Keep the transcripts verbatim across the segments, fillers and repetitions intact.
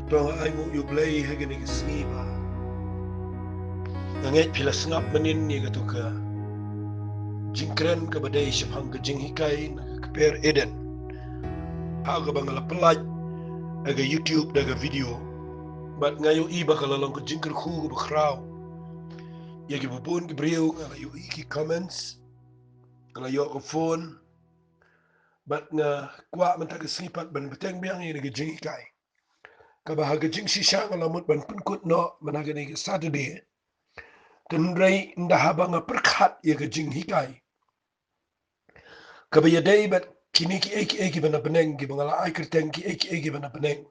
To nga ai nguh ïa u Blei ha kane ka sngi ba nga ngeit phi la sngap mynnin ïa kato ka jingkren kaba dei shaphang ka jinghikai na ka kper Eden. Ha kaba nga la pynlait ha ka YouTube da ka video. Bad nga ïohi ba ka la long ka jingkyrkhu kaba khraw ïa kiba bun ki briew. Nga la ïohi ki comments, nga la ïoh ka phone. Bad nga kwah mynta ka sngi pat ban bteng biang ïa kane ka jinghikai kaba ha ka jingshisha nga la mut ban pynkut noh mynta kane ka Saturday. Hynrei ynda haba nga pyrkhat ïa ka jinghikai kaba ïadei bad kine kiei kiei kiba na bneng, kiba nga la ai kyrteng kiei kiei kiba na bneng,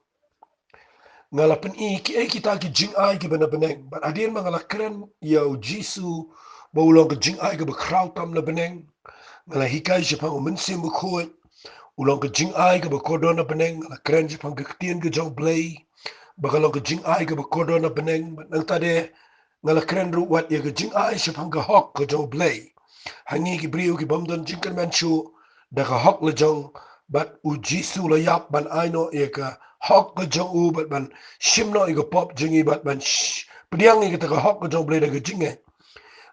nga la pyni kiei kita ki jingai kiba na bneng. Bad hadien ba nga la kren ïa u Jisu ba u long ka jingai kaba khraw tam na bneng, nga la hikai shaphang u Mynsiem Bakhuid, u long ka jingai kaba kordor na bneng. Nga la kren shaphang ka ktien ka jong u Blei ba ka long ka jingai kaba kordor na bneng. Bad nangta de nga la kren ruh wat ïa ka jingai shaphang ka hok ka jong u Blei. Ha ngi ki briew ki bym don jingkyrmen shuh da ka hok la jong, bad u Jisu la ïap ban ai noh ïa ka hok ka jong u, bad ban shim noh ïa ka pop jong ngi, bad ban sh- pdiang ïa kata ka hok ka jong u Blei da ka jingngeit.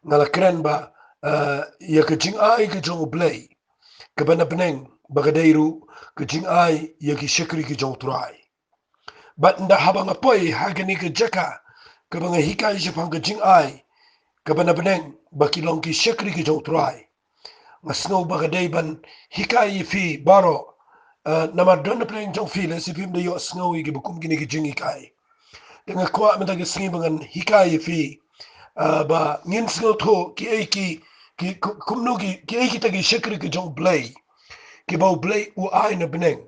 Nga la kren ba, eh, ïa ka jingai ka jong u Blei kaba na bneng ba ka dei ruh ka jingai ïa ki shakri ki jong u Trai. Bad ynda haba nga poi ha kane ka jaka kaba nga hikai shaphang ka jingai kaba na bneng ba ki long ki shakri ki jong u Trai, nga sngew ba ka dei ban hikai ïa phi baroh. Eh, namar don na pdeng jong phi lehse phim da ïoh sngew ïa kiba kum kine ki jinghikai. Te nga kwah mynta ka sngi ba ngan hikai ïa phi, eh, ba ngin sngewthuh kiei ki, ki, ku- kumno ki, kiei kita ki shakri ki jong u Blei kiba u Blei u ai na bneng.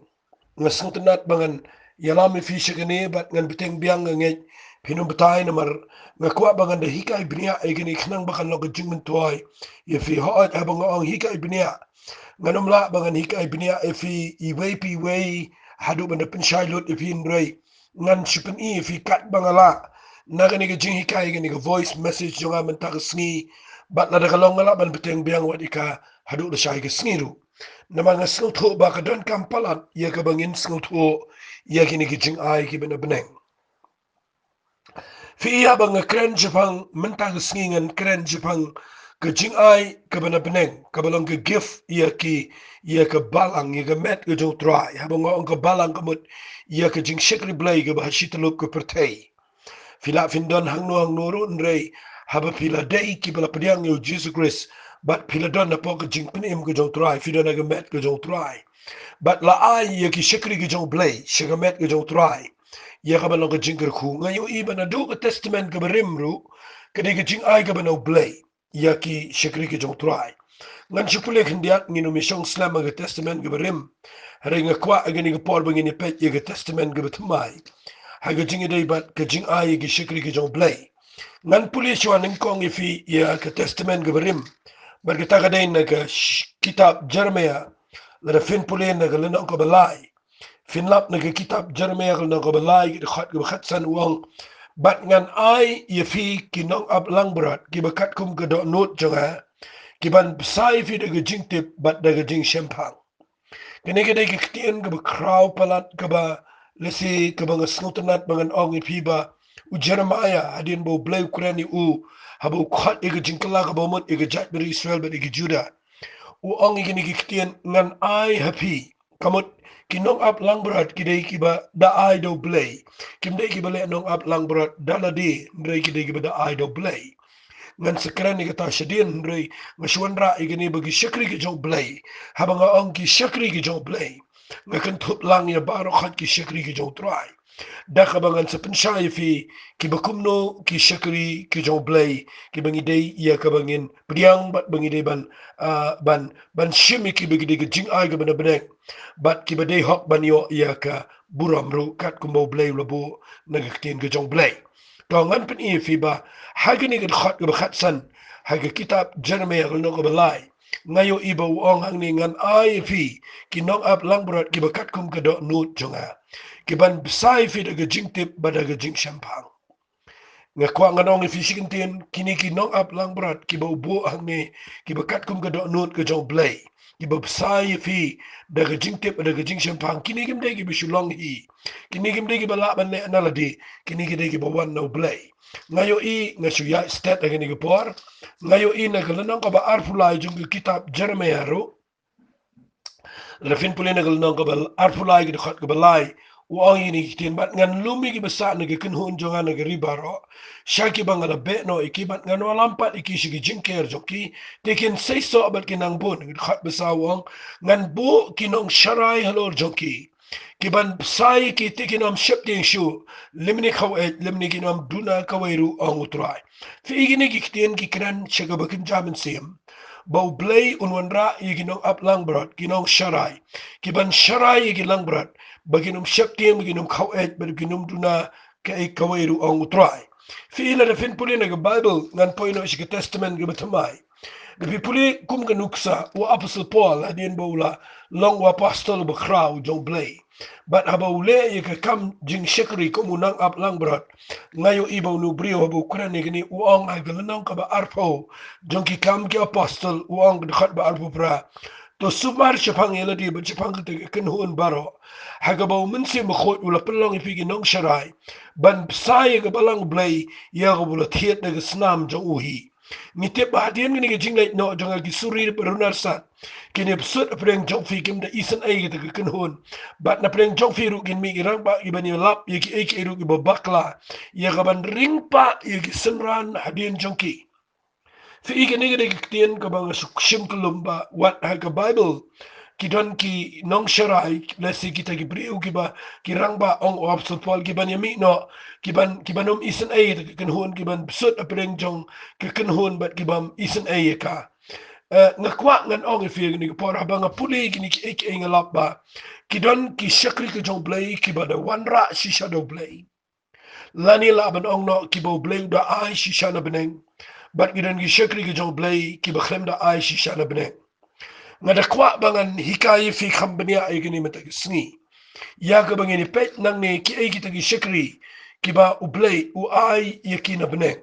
Nga sngewtynnat ba ngan ïalam ïa phi sha kane, bad ngan bteng biang, nga ngeit phin ym batai namar nga kwah ba ngan da hikai bniah ïa kane khnang ba kan long ka jingmyntoi ïa phi. Hooid, haba nga ong hikai bniah, ngan ym lah ba ngan hikai bniah ïa phi iwei pa iwei haduh ban da pynshai lut ïa phi, hynrei ngan shu pyni ïa phi katba nga lah na kane ka jinghikai, kane ka voice message jong nga mynta ka sngi. Bad lada ka long nga lah ban bteng biang wat ïa ka haduh lashai ka sngi ruh. Namar nga sngewthuh ba ka donkam palat ïa kaba ngin sngewthuh ïa kine ki jingai kiba na bneng. Phi ïa, haba nga kren shaphang mynta ka sngi, ngan kren shaphang ka jingai kaba na bneng kaba long ka gift ïa ki, ïa ka balang, ïa ka met ka jong u Trai. Haba nga ong ka balang ka mut ïa ka jingshakri Blei kaba ha shi tyllup ka pyrthei. Phi lah phin don hangno hangno ruh, hynrei haba phi la dei kiba la pdiang ïa u Jisu Khrist bad phi la don hapoh ka jingpynim ka jong u Trai, phi don ha ka met ka jong u Trai. Bad la ai ïa ki shakri ki jong u Blei sha ka met ka jong u Trai ïa kaba long ka jingkyrkhu. Nga ïohi ba naduh ka Testament kaba rim ruh ka dei ka jingai kaba na u Blei ïa ki shakri ki jong u Trai. Ngan shu pule khyndiat, ngin ym ïa shong slem ha ka Testament kaba rim. Hynrei nga kwah ha kane ka por ba ngin ïa peit ïa ka Testament kaba thymmai ha ka jingïadei bad ka jingai ïa ki shakri ki jong u Blei. Ngan pule shuwa nyngkong ïa phi ïa ka Testament kaba rim. Bad kata ka dei na ka sh- kitab Jeremiah, lada phin pule na ka lynnong kaba lai. Phin lap na ka kitab Jeremiah ka lynnong kaba lai, ka dkhot kaba khatsan, u ong: Bad ngan ai ïa phi ki nong-ap langbrot kiba katkum ka dohnud jong nga, ki ban bsa ïa phi da ka jingtip bad da ka jingshemphang. Kane ka dei ka ktien kaba khraw palat, kaba lehse kaba nga sngewtynnat ba ngan ong ïa phi ba u Jeremiah, hadien ba u Blei u kren ïa u, haba u khot ïa ka jingkylla kaba mut ïa ka jaitbynriew Israel bad ïa ki Judah, u ong ïa kine ki ktien: Ngan ai ha phi, ka mut, ki nong-ap langbrot ki dei kiba da ai da u Blei. Kim dei kiba leh nong-ap langbrot da lade, hynrei ki dei kiba da ai da u Blei. Ngan sa kren ïa kata shadien, hynrei nga shu wanrah ïa kane ba ki shakri ki jong u Blei. Haba nga ong ki shakri ki jong u Blei, nga kynthup lang ïa baroh khoit ki shakri ki jong u Trai. Da kaba ngan sa pynshai ïa phi kiba kumno ki shakri ki jong u Blei, kiba ngi dei ïa kaba ngin pdiang bad ba ngi dei ban, ah, ban, ban shim ïa ki ba ki dei ka jingai kaba na bneng, bad kiba dei hok ban ïoh ïa ka burom ruh katkum ba u Blei u la buh na ka ktien ka jong u Blei. To ngan pyni ïa phi ba ha kane ka dkhot kaba khatsan ha ka kitab Jeremiah ka lynnong kaba lai, nga ïohi ba u ong hangne: Ngan ai ïa phi ki nong-ap langbrot kiba katkum ka dohnud jong nga, ki ban bsa ïa phi da ka jingtip bad da ka jingshemphang. Nga kwah ngan ong ïa phi shi kyntien, kine ki nong-ap langbrot kiba u buh hangne, kiba katkum ka dohnud ka jong u Blei, kiba bsa ïa phi da ka jingtip, da ka jingshemphang. Kine kim dei kiba shu long hi. Kine kim dei kiba lah ban leh na lade. Kine ki dei kiba wan na U Blei. Nga ïohi, nga shu ïaid stet ha kane ka por. Nga ïohi na ka lynnong kaba arphew lai jong ka kitab Jeremiah ruh. Lada phin pule na ka lynnong kaba arphew lai, ka dkhot kaba lai, u ong ïa kine ki ktien: Bad ngan lum ïa kiba sah na ka kynhun jong nga na ka ri baroh, sha kiba nga la beh noh ïa ki, bad ngan wallam pat ïa ki sha ki jingker jong ki, te kin seisoh bad kin nang bun. Ka dkhot ba saw u ong: Ngan buh ki nongsharai halor jong ki, ki ban bsa ïa ki, te kin ym sheptieng shuh lymne khaw-eit, lymne kin ym duna kawei ruh, ong U Trai. Phi i, kine ki ktien ki kren sha kaba kynja mynsiem, ba U Blei un wanrah ïa ki nongap langbrot, ki nongsharai, ki ban sharai ïa ki langbrot, ba kin ym sheptieng, ba kin ym khaw-eit, ba kin ym duna kaei kawei ruh, ong U Trai. Phi i, lada phin pule na ka Baibl, ngan poi noh sha ka Testament kaba thymmai. Lada phi pule kum ka nuksa, u Apostol Paul, hadien ba u la long u apostol bakhraw jong U Blei, bad haba u leh ïa ka kam jingshakri kum u nongap langbrot, nga ïohi ba une u briew haba u kren ïa kane, u ong ha ka lynnong kaba arphew jong ki Kam ki Apostol, u ong, ka dkhot ba arphew phra: To sumar shaphang ïa lade bad shaphang kata ka kynhun baroh, ha kaba U Mynsiem Bakhuid u la pynlong ïa phi ki nongsharai, ban bsa ïa ka balang U Blei, ïa kaba u la thied da ka snam jong u hi. Ngi tip ba hadien kane ka jingleit noh jong ki suri bad runar sat, kin ïa bsut hapdeng jong phi, kim da isynei ïa kata ka kynhun. Bad napdeng jong phi ruh kin mih ki rangbah kiban ïalap ïa kiei kiei ruh kiba bakla, ïa kaban ring pah ïa ki synran hadien jong ki. Phi i, kane ka dei ka ktien kaba nga shu shim kyllum ba wat ha ka Baibl ki don ki nongsharai, lehse kita ki briew kiba, ki rangbah, ong u Apostol Paul, kiban ïa mih noh, kiban, kiban ym isynei ïa ka kynhun, kiban bsut hapdeng jong ka kynhun bad kiban ym isynei ïa ka. Eh, nga kwah ngan ong ïa phi ha kane ka por, haba nga pule ïa kine kiei kiei, nga lap ba ki don ki shakri ka jong U Blei kiba da wanrah shisha da U Blei, lane lah ban ong noh kiba U Blei u da ai shisha na bneng, bad ki don ki shakri ka jong U Blei kiba khlem da ai shisha na bneng. Nga da kwah ba ngan hikai ïa phi kham bniah ïa kane mynta ka sngi, ïa kaba ngin ïa peit nangne kiei kita ki shakri kiba U Blei u ai ïa ki na bneng.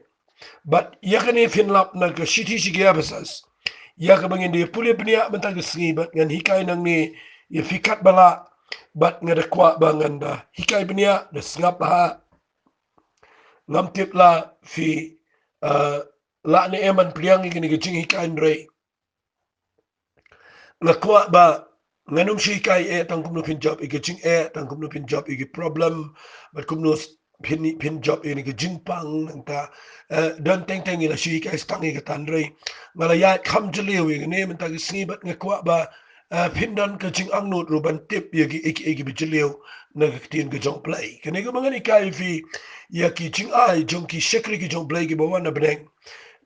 Bad ïa kane phin lap na ka shithi sha ki Ephesus, ïa kaba ngin da pule bniah mynta ka sngi, bad ngan hikai nangne ïa phi katba lah, bad nga da kwah ba ngan da hikai bniah, da sngap bha. Ngam tip la phi, eh, lah ne em ban pdiang ïa kane ka jinghikai, hynrei nga kwah ba ngan ym shu hikai eh tang kumno phin jop ïa ka jingeh, tang kumno phin jop ïa ki problem, bad kumno s-, phin, phin jop ïa kane ka jingpang nangta. Eh, don teng teng ngi la shu hikai tang ïa kata, hynrei nga la ïaid kham jylliew ïa kane mynta ka sngi, bad nga kwah ba, eh, phin don ka jingangnud ruh ban tip ïa ki, ïa ki, ïa kiba jylliew na ka ktien ka jong U Blei. Kane kaba ngan hikai ïa phi, ïa ki jingai jong ki shakri ki jong U Blei kiba wan na bneng.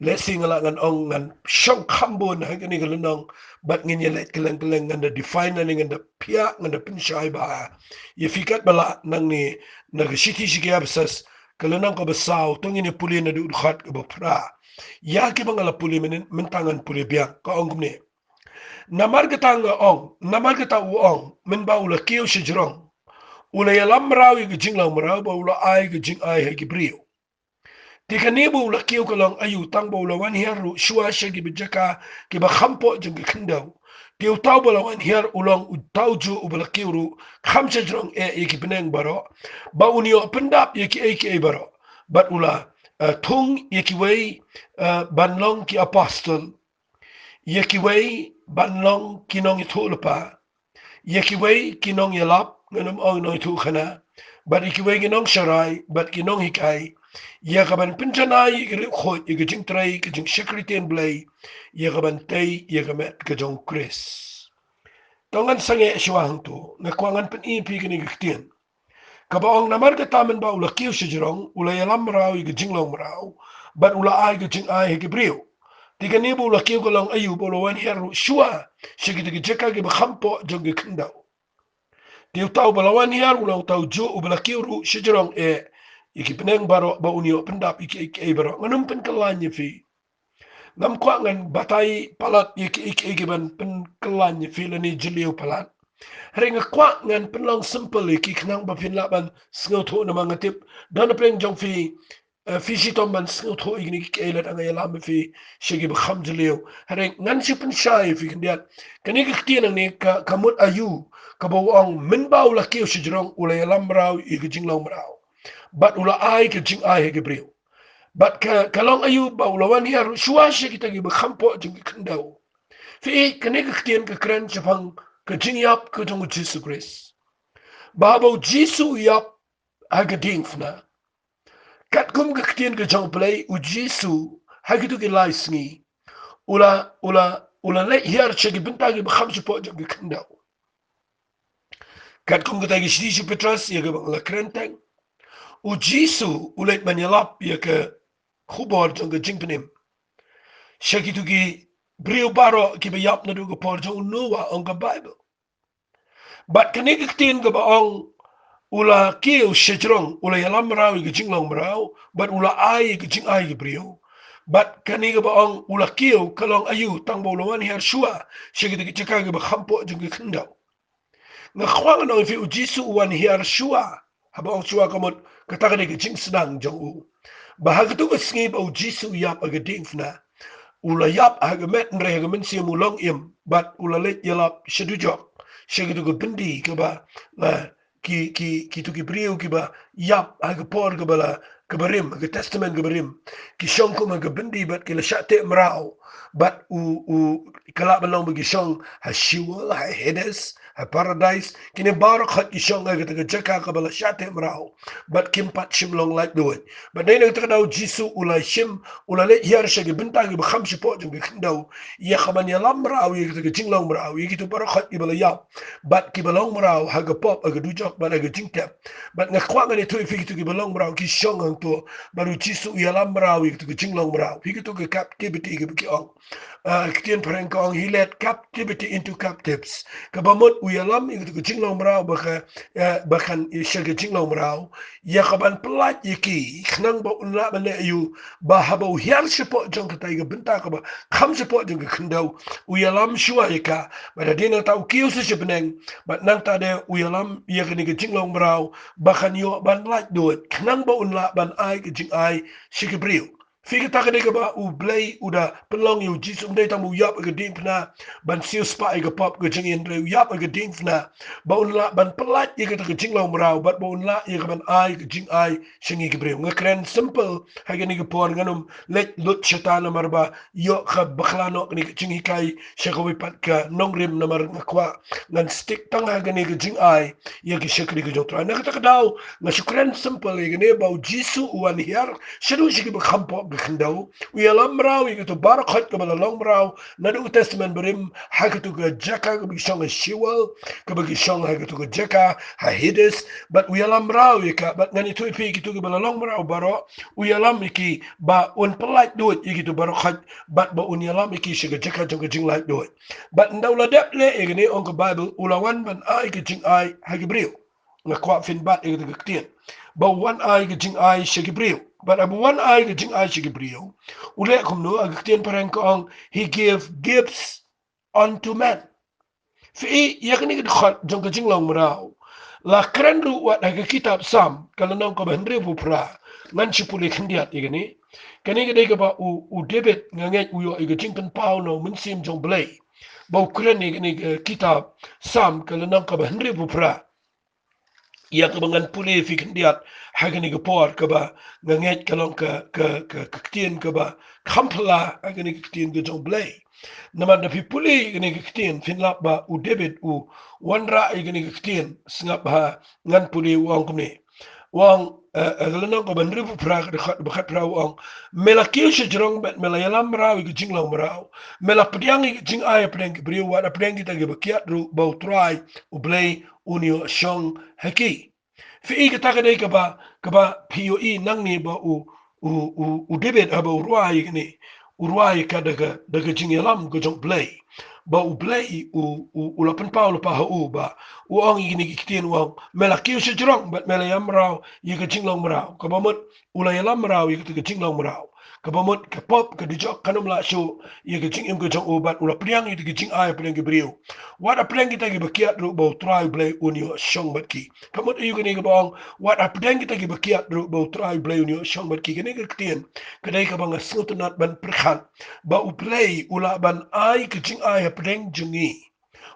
Lehse nga lah ngan ong ngan shong kham bun ha kane ka lynnong, bad ngin ïa leit kylleng kylleng, ngan da define nangne, ngan da phiah, ngan da pynshai bha ïa phi katba lah nangne na ka shithi sha ki Ephesus, ka lynnong kaba saw, to ngin ïa pule naduh dkhot kaba phra. Ïa kiba nga la pule mynne, mynta ngan pule biang, ka ong kumne: Namar kata nga ong, namar kata u ong, mynba u la kiew shajrong, u la ïalam mraw ïa ka jinglong mraw, bad u la ai ka jingai ha ki briew. Te kane ba u la kiew ka long aïu, tang ba u la wan hiar ruh shuwa sha kiba jaka kiba kham poh jong ka khyndew? Te uta uba la wan hiar u long uta ujuh uba la kiew ruh kham shajrong eh ïa ki bneng baroh, ba un ïoh pyndap ïa kiei kiei baroh. Bad u la, eh, thung ïa kiwei, eh, ban long ki apostol, ïa kiwei ban long ki nongïathuhlypa, ïa kiwei ki nongïalap, ngan ym ong nongïathuhkhana, bad ïa kiwei ki nongsharai bad ki nonghikai, ïa kaban pynjanai ïa ki riewkhuid, ïa ka jingtrei, ka jingshakri ktien Blei, ïa kaban tei ïa ka met ka jong U Khrist. To ngan sangeh shuwa hangto, nga kwah ngan pyni ïa phi kane ka ktien. Kaba ong, namar kata mynba u la kiew shajrong, u la ïalam mraw ïa ka jinglong mraw, bad u la ai ka jingai ha ki briew. Te kane ba u la kiew ka long aïu, ba u la wan hiar ruh shuwa sha kita ki jaka kiba kham poh jong ka khyndew? Te uta uba la wan hiar u long uta ujuh uba la kiew ruh shajrong eh ïa ki bneng baroh, ba un ïoh pyndap ïa kiei kiei baroh. Ngan ym pynkylla ïa phi. Ngam kwah ngan batai palat ïa kiei kiei kiban pynkylla ïa phi lane jylliew palat. Hynrei nga kwah ngan pynlong simple ïa ki khnang ba phin lah ban sngewthuh, namar nga tip don hapdeng jong phi eh, phi shitom ban sngewthuh ïa kine ki, ki ei lad nga ïalam ïa phi sha ki ba kham jylliew. Hynrei ngan shu pynshai ïa phi khyndiat. Kane ka ktien hangne ka, ka mut aïu, kaba u ong mynba u la kiew shajrong u la ïalam mraw ïa ka jinglong mraw, bad u la ai ka jingai ha ki briew. Bad ka, ka long aïu ba u la wan hiar shuwa sha kita ki ba kham pop jong ka khyndew. Phi i, kane ka ktien ka kren shaphang ka jingïap ka jong u Jisu Khrist. Ba haba u Jisu u ïap ha ka diengphna, katkum ka ktien ka jong U Blei, u Jisu ha kito ki lai sngi u la, u la, u la leit hiar sha ki bynta ki ba kham shapoh jong ka khyndew. Katkum kata ka shithi sha u Petros ïa kaba nga la kren teng, u Jisu u leit ban ïalap ïa ka khubor jong ka jingpynim sha kito ki briew baroh kiba ïap naduh ka por jong u Noah, ong ka Baibl. Bad kane ka ktien kaba ong u la kiew shajrong, u la ïalam mraw ïa ka jinglong mraw, bad u la ai ïa ka jingai ha ki briew. Bad kane kaba ong u la kiew ka long aïu, tang ba u la wan hiar shuwa sha kita ki jaka kiba kham pop jong ka khyndew. Nga kwah ngan ong ïa phi, u Jisu u wan hiar shuwa. Haba ong shuwa ka mut kata ka dei ka jingsdang jong u. Ba ha kato ka sngi ba u Jisu u ïap ha ka diengphna, u la ïap ha ka met, hynrei ha ka mynsiem u long im, bad u la leit ïalap sha dujok, sha kito ka byndi kaba, ah, ki, ki, kito ki briew kiba ïap ha ka por kaba la, kaba rim, ha ka Testament kaba rim. Ki shong kum ha ka byndi bad ki la shah teh mraw. Bad u, u, ka lah ban long ba ki shong ha Sheol, ha Hades, ha Paradise. Kine baroh khoit ki shong ha kata ka jaka kaba la shah teh mraw. Bad kim pat shym long laitluid. Bad dei na kata ka daw u Jisu u la shim, u la leit hiar sha ki bynta kiba kham shapoh jong ka khyndew, ïa kaban ïalam mraw ïa kata ka jinglong mraw ïa kito baroh khoit kiba la ïap, bad kiba long mraw ha ka pop, ha ka dujok bad ha ka jingtep. Bad nga kwah ngan ïathuh ïa phi, kito kiba long mraw ki shong hangto. Bad u Jisu u ïalam mraw ïa kito ki jinglong mraw, ïa kito ki captivity kiba ki ong. Ah, ka ktien phareng ka ong, he led captivity into captives. Kaba mut u ïalam ïa kito ki jinglong mraw ba ka, eh, ba kan ïa sha ka jinglong mraw, ïa kaban pyllait ïa ki, khnang ba un lah ban leh aïu, ba haba u hiar shapoh jong kata ka bynta kaba kham shapoh jong ka khyndew, u ïalam shuwa ïa ka. Bad hadien nangta u kiew sa sha bneng, bad nangta de u ïalam ïa kane ka jinglong mraw ba kan ïoh ban laitluid, khnang ba un lah ban ai ka jingai sha ki briew. Phi, kata ka dei kaba U Blei u da pynlong ïa u Jisu, ym dei tang ba u ïap ha ka diengphna ban siewspah ïa ka pop ka jong ngi, hynrei u ïap ha ka diengphna ba un lah ban pyllait ïa kata ka jinglong mraw, bad ba un lah ïa kaban ai ka jingai sha ngi ki briew. Nga kren simple ha kane ka por, ngan ym leit lut shata namar ba ïoh ka bakla noh kane ka jinghikai sha kawei pat ka nongrim, namar nga kwah ngan stick tang ha kane ka jingai ïa ki shakri ka jong U Trai. Na kata ka daw nga shu kren simple ïa kane, ba u Jisu u wan hiar shaduh sha kiba kham pop ka khyndew, u ïalam mraw ïa kato baroh khoit kaba la long mraw naduh ka Testament barim, ha kato ka jaka kaba ki shong ha Sheol, kaba ki shong ha kato ka jaka ha Hades, bad u ïalam mraw ïa ka. Bad ngan ïathuh ïa phi, kito kiba la long mraw baroh u ïalam ïa ki ba un pyllait luid ïa kito baroh khoit, bad ba un ïalam ïa ki sha ka jaka jong ka jinglaitluid. Bad ynda u la dep leh ïa kane, ong ka Baibl, u la wan ban ai ka jingai ha ki briew. Nga kwah phin bat ïa kata ka ktien, ba u wan ai ka jingai sha ki briew. Bad haba u wan ai ka jingai sha ki briew, u leh kumno? Ha ka ktien phareng ka ong, he gave gifts unto men. Phi i, ïa kane ka dkhot jong ka jinglong mraw la kren ruh wat ha ka kitab Salm, ka lynnong kaba hynriewphew phra. Ngan shu pule khyndiat ïa kane. Kane ka dei kaba u, u David, nga ngeit, u ïoh ïa ka jingpynpaw na u Mynsiem jong U Blei, ba u kren ïa kane ka kitab Salm, ka lynnong kaba hynriewphew phra, ïa kaba ngan pule ïa phi khyndiat ha kane ka por, kaba nga ngeit ka long ka, ka, ka, ka ktien kaba kham phylla ha kane ka ktien ka jong U Blei. Namar da phi pule ïa kane ka ktien, phin lap ba u David u wanrah ïa kane ka ktien. Sngap ha, ngan pule, u ong kumne. U ong, eh, eh, ka lynnong kaba hynriewphew phra, ka dkhot ba khatphra, u ong, me la kiew shajrong bad me la ïalam mraw ïa ka jinglong mraw. Me la pdiang ïa ka jingai hapdeng ki briew, wat hapdeng kita kiba kiad ruh, ba U Trai U Blei un ïoh shong ha ki. Phi i, kata ka dei kaba, kaba phi ïohi nangne, ba u, u, u, u David haba u rwai ïa kane, u rwai ïa ka da ka, da ka jingïalam ka jong U Blei. Ba U Blei u, u, u la pynpaw lypa ha u, ba u ong ïa kine ki ktien, u ong, me la kiew shajrong bad me la ïalam mraw ïa ka jinglong mraw. Kaba mut u la ïalam mraw ïa kata ka jinglong mraw. Kaba mut ka pop, ka dujok, kan ym lah shuh ïa ka jingim ka jong u, bad u la pdiang ïa ka jingai hapdeng ki briew. Wat hapdeng kita kiba kiad ruh ba U Trai U Blei un ïoh shong bad ki. Ka mut aïu kane kaba ong, wat hapdeng kita kiba kiad ruh ba U Trai U Blei un ïoh shong bad ki? Kane ka ktien ka dei kaba nga sngewtynnat ban pyrkhat, ba U Blei u lah ban ai ka jingai hapdeng jong ngi.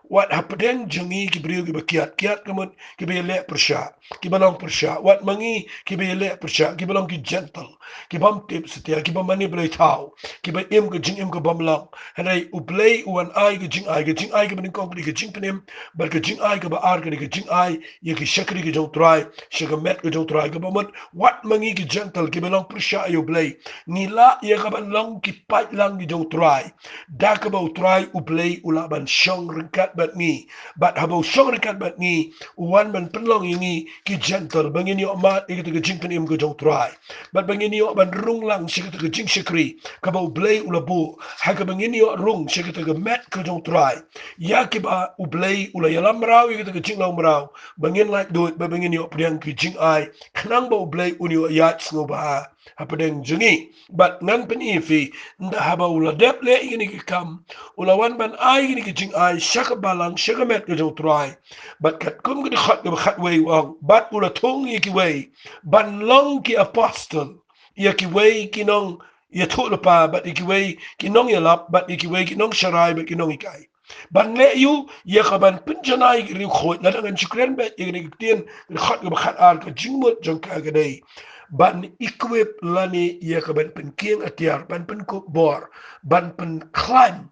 Wat hapdeng jong ngi ki briew kiba kiad, kiad ka mut kiba ïaleh pyrshah, kiba long pyrshah. Wat ma ngi kiba ïaleh pyrshah, kiba long ki Gentile, ki bym tip satia, kiba mane blei thaw, kiba im ka jingim ka bym long. Hynrei U Blei u wan ai ka jingai, ka jingai kaba nyngkong ka dei ka jingpynim, bad ka jingai kaba ar ka dei ka jingai ïa ki shakri ka jong U Trai sha ka met ka jong U Trai. Kaba mut wat ma ngi ki Gentile kiba long pyrshah ïa U Blei, ngi lah ïa ka ban long ki paidlang ki jong U Trai, da kaba U Trai U Blei u lah ban shong ryngkat bad ngi. Bad haba u shong ryngkat bad ngi, u wan ban pynlong ïa ngi ki Gentile, ba ngin ïoh mad ïa kata ka jingpynim ka jong U Trai, bad ba ngin ïoh ban rung lang sha kata ka jingshakri kaba U Blei u la buh, ha kaba ngin ïoh rung sha kata ka met ka jong U Trai, ïa kiba U Blei u la ïalam mraw ïa kata ka jinglong mraw, ba ngin laitluid, bad ba ngin ïoh pdiang ki jingai, khnang ba U Blei un ïoh ïaid sngewbha hapdeng jong ngi. Bad ngan pyni ïa phi, ynda haba u la dep leh ïa kine ki kam, u la wan ban ai ïa kine ki jingai sha ka balang, sha ka met ka jong U Trai. Bad katkum ka dkhot kaba khatwei u ong, bad u la thung ïa kiwei ban long ki apostol, ïa kiwei ki nongïathuhlypa, bad ïa kiwei ki nongïalap, bad ïa kiwei ki nongsharai, bad ki nonghikai. Ban leh ïa u, ïa ka ban pynjanai ïa ki riewkhuid. Lada ngan shu kren beit ïa kane ka ktien, ka dkhot kaba khatar, ka jingmut jong ka ka dei ban equip lane ïa ka ban pynkieng atiar, ban pynkup bor, ban pynkhlaiñ.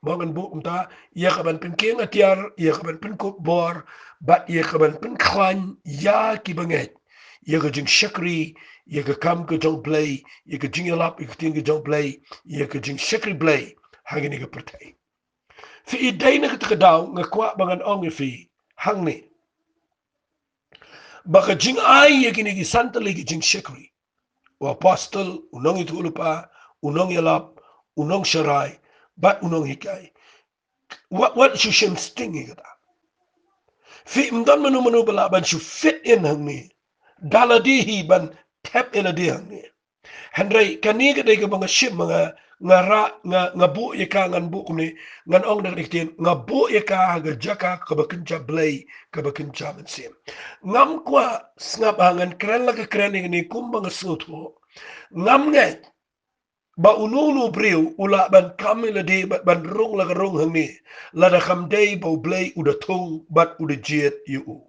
Mo, ngan buh kumta, ïa ka ban pynkieng atiar, ïa ka ban pynkup bor, bad ïa ka ban pynkhlaiñ ïa kiba ngeit ïa ka jingshakri, ïa ka kam ka jong U Blei, ïa ka jingïalap ïa ka ktien ka jong U Blei, ïa ka jingshakri Blei ha kane ka pyrthei. Phi i, dei na kata ka daw nga kwah ba ngan ong ïa phi hangne, ba ka jingai ïa kine ki san tylli ki jingshakri, u apostol, u nongïathuhlypa, u nongïalap, u nongsharai, bad u nonghikai, wat, wat shu shim sting ïa kata. Phi, ym don mano mano ba lah ban shu fit in hangne da lade hi, ban thep ïa lade hangne. Hynrei kane ka dei kaba nga shim, nga, nga rah, nga, nga buh ïa ka, ngan buh kumne, ngan ong da ka ktien, nga buh ïa ka ha ka jaka kaba kynja Blei, kaba kynja mynsiem. Ngam kwah sngap ha, ngan kren la ka kren ïa kane kumba nga sngewthuh. Ngam ngeit ba uno uno u briew u lah ban kam ïa lade, ban, ban rung la ka rung hangne, lada kam dei ba U Blei u da thung bad u da jied ïa u.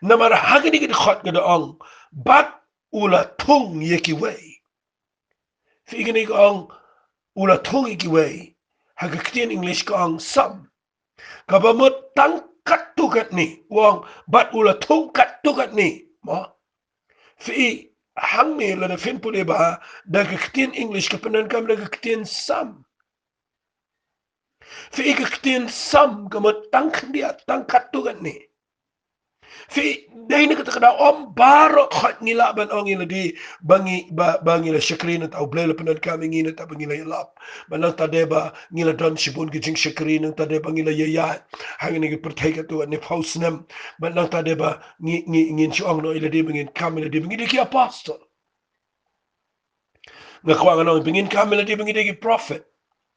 Namar ha kane ka dkhot ka da ong, bad u la thung ïa kiwei. Phi i, kane ka ong, u la thung ïa kiwei, ha ka ktien English ka ong some. Kaba mut tang katto katne, u ong, bad u la thung katto katne. Mo? Phi i, hangne lada phin pule bha da ka ktien English, ka pyndonkam da ka ktien some. Phi i, ka ktien some ka mut tang khyndiat, tang katto katne. Phi i, dei na kata ka daw ym baroh khoit ngi lah ban ong ïa lade ba ngi, ba, ba ngi la shakri nangta U Blei u la pyndonkam ïa ngi, nangta ba ngi la ïalap. Bad nangta de ba ngi la don shibun ki jingshakri, nangta de ba ngi la ïaïaid ha kane ka pyrthei katto katne phew snem. Bad nangta de ba ngi, ngi, ngin shu ong noh ïa lade ba ngin kam ïa lade ba ngi dei ki apostol. Nga kwah ngan ong ba ngin kam ïa lade ba ngi dei ki prophet.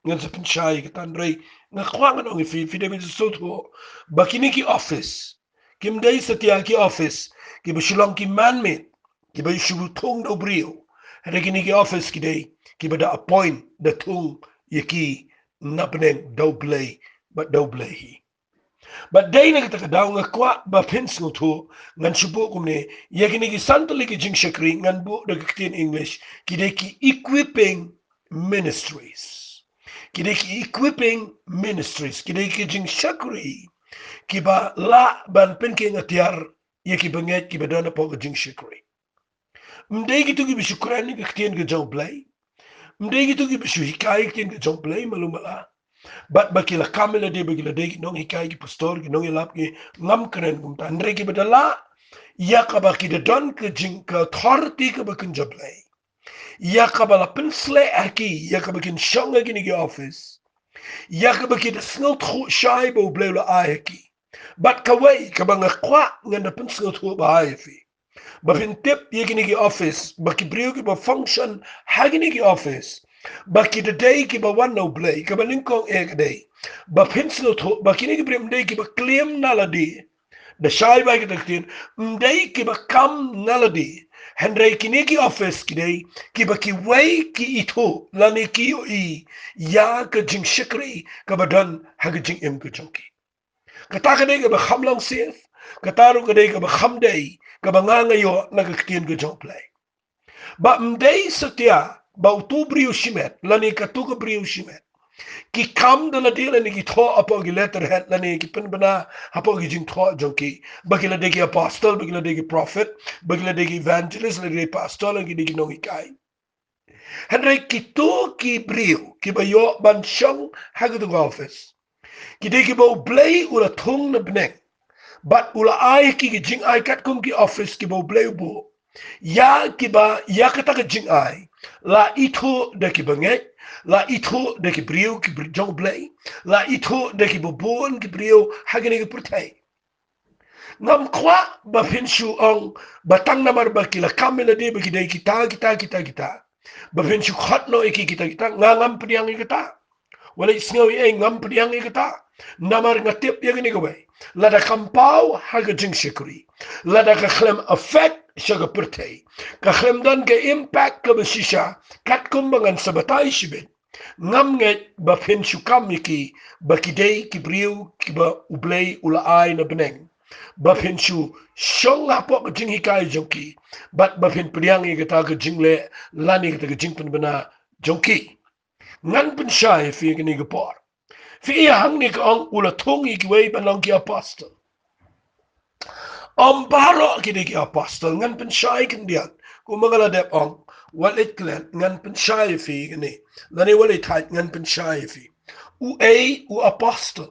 Ngan sa pynshai ïa kata, hynrei nga kwah ngan ong ïa phi, phi dei ban sngewthuh ba kine ki office kim dei satia ki office kiba shu long ki man-made, kiba shu thung da u briew. Hynrei kine ki office ki dei kiba da appoint, da thung ïa ki na bneng da U Blei, bad da U Blei hi. Bad dei na kata ka daw nga kwah ba phin sngewthuh, ngan shu buh kumne, ïa kine ki san tylli ki jingshakri ngan buh da ka ktien English, ki dei ki equipping ministries. Ki dei ki equipping ministries, ki dei ki jingshakri kiba lah ban pynkieng atiar ïa kiba ngeit, kiba don hapoh ka jingshakri. Ym dei kito kiba shu kren ïa ka ktien ka jong U Blei. Ym dei kito kiba shu hikai ïa ka ktien ka jong U Blei malu mala. Bad ba ki la kam ïa lade ba ki la dei ki nonghikai, ki pastor, ki nongïalap, ki, ngam kren kumta. Hynrei kiba da lah ïa kaba ki da don ka jing, ka authority kaba kynja Blei, ïa kaba la pynsleh ha ki, ïa kaba kin shong ha kine ki office, ïa kaba ki da sngewthuh shai ba U Blei u la ai ha ki. Bad kawei kaba nga kwah ngan da pynsngewthuh bha ïa phi, Ba phin tip ïa kine ki office, ba ki briew kiba function ha kine ki office, ba ki da dei kiba wan na U Blei, kaba nyngkong eh ka dei ba phin sngewthuh ba kine ki briew ym dei kiba claim na lade. Da shai ba kita ki ktien, ym dei kiba kam na lade. Hynrei kine ki office ki dei kiba kiwei ki ithuh lane ki ïohi ïa ka jingshakri kaba don ha ka jingim ka jong ki. Kata ka dei kaba kham long safe, kata ruh ka dei kaba kham dei kaba nga nga ïoh na ka ktien ka jong U Blei. Ba ym dei satia ba utu u briew shimet lane katu ka briew shimet ki kam da lade lane ki thoh hapoh ki letterhead lane ki pynbna hapoh ki jingthoh jong ki, ba ki la dei ki apostle, ba ki la dei ki prophet, ba ki la dei ki evangelist, la dei ki pastor, la ki dei ki nonghikai. Hynrei kito ki briew kiba ïoh ban shong ha katu ka office, ki dei kiba U Blei u la thung na bneng bad u la ai ki ki jingai katkum ki office kiba U Blei u buh ïa kiba, ïa kata ka jingai la ithuh da kiba ngeit, la ithuh da ki briew ki br-, jong U Blei, la ithuh da kiba bun ki briew ha kine ki pyrthei. Ngam kwah ba phin shu ong ba tang namar ba ki la kam ïa lade ba ki dei kita, kita, kita, kita, ba phin shu khot noh ïa ki kita, kita. Nga ngam pdiang ïa kata. Wat leit sngew ïa ei, ngam pdiang ïa kata. Namar nga tip ïa kane kawei, lada kam paw ha ka jingshakri, lada ka khlem affect sha ka pyrthei, ka khlem don ka impact kaba shisha katkum ba ngan sa batai shibit, ngam ngeit ba phin shu kam ïa ki ba ki dei ki briew kiba U Blei u la ai na bneng, ba phin shu shong hapoh ka jinghikai jong ki bad ba phin pdiang ïa kata ka jingleh lane kata ka jingpynbna jong ki. Ngan pynshai ïa phi kane ka por. Phi i hangne ka ong u la thung ïa kiwei ban long ki apostle. Ym baroh ki dei ki apostle, ngan pynshai khyndiat. Kumba nga la dep ong, wat leit klet, ngan pynshai ïa phi kane. Lane wat leit thait, ngan pynshai ïa phi. U ei u apostle?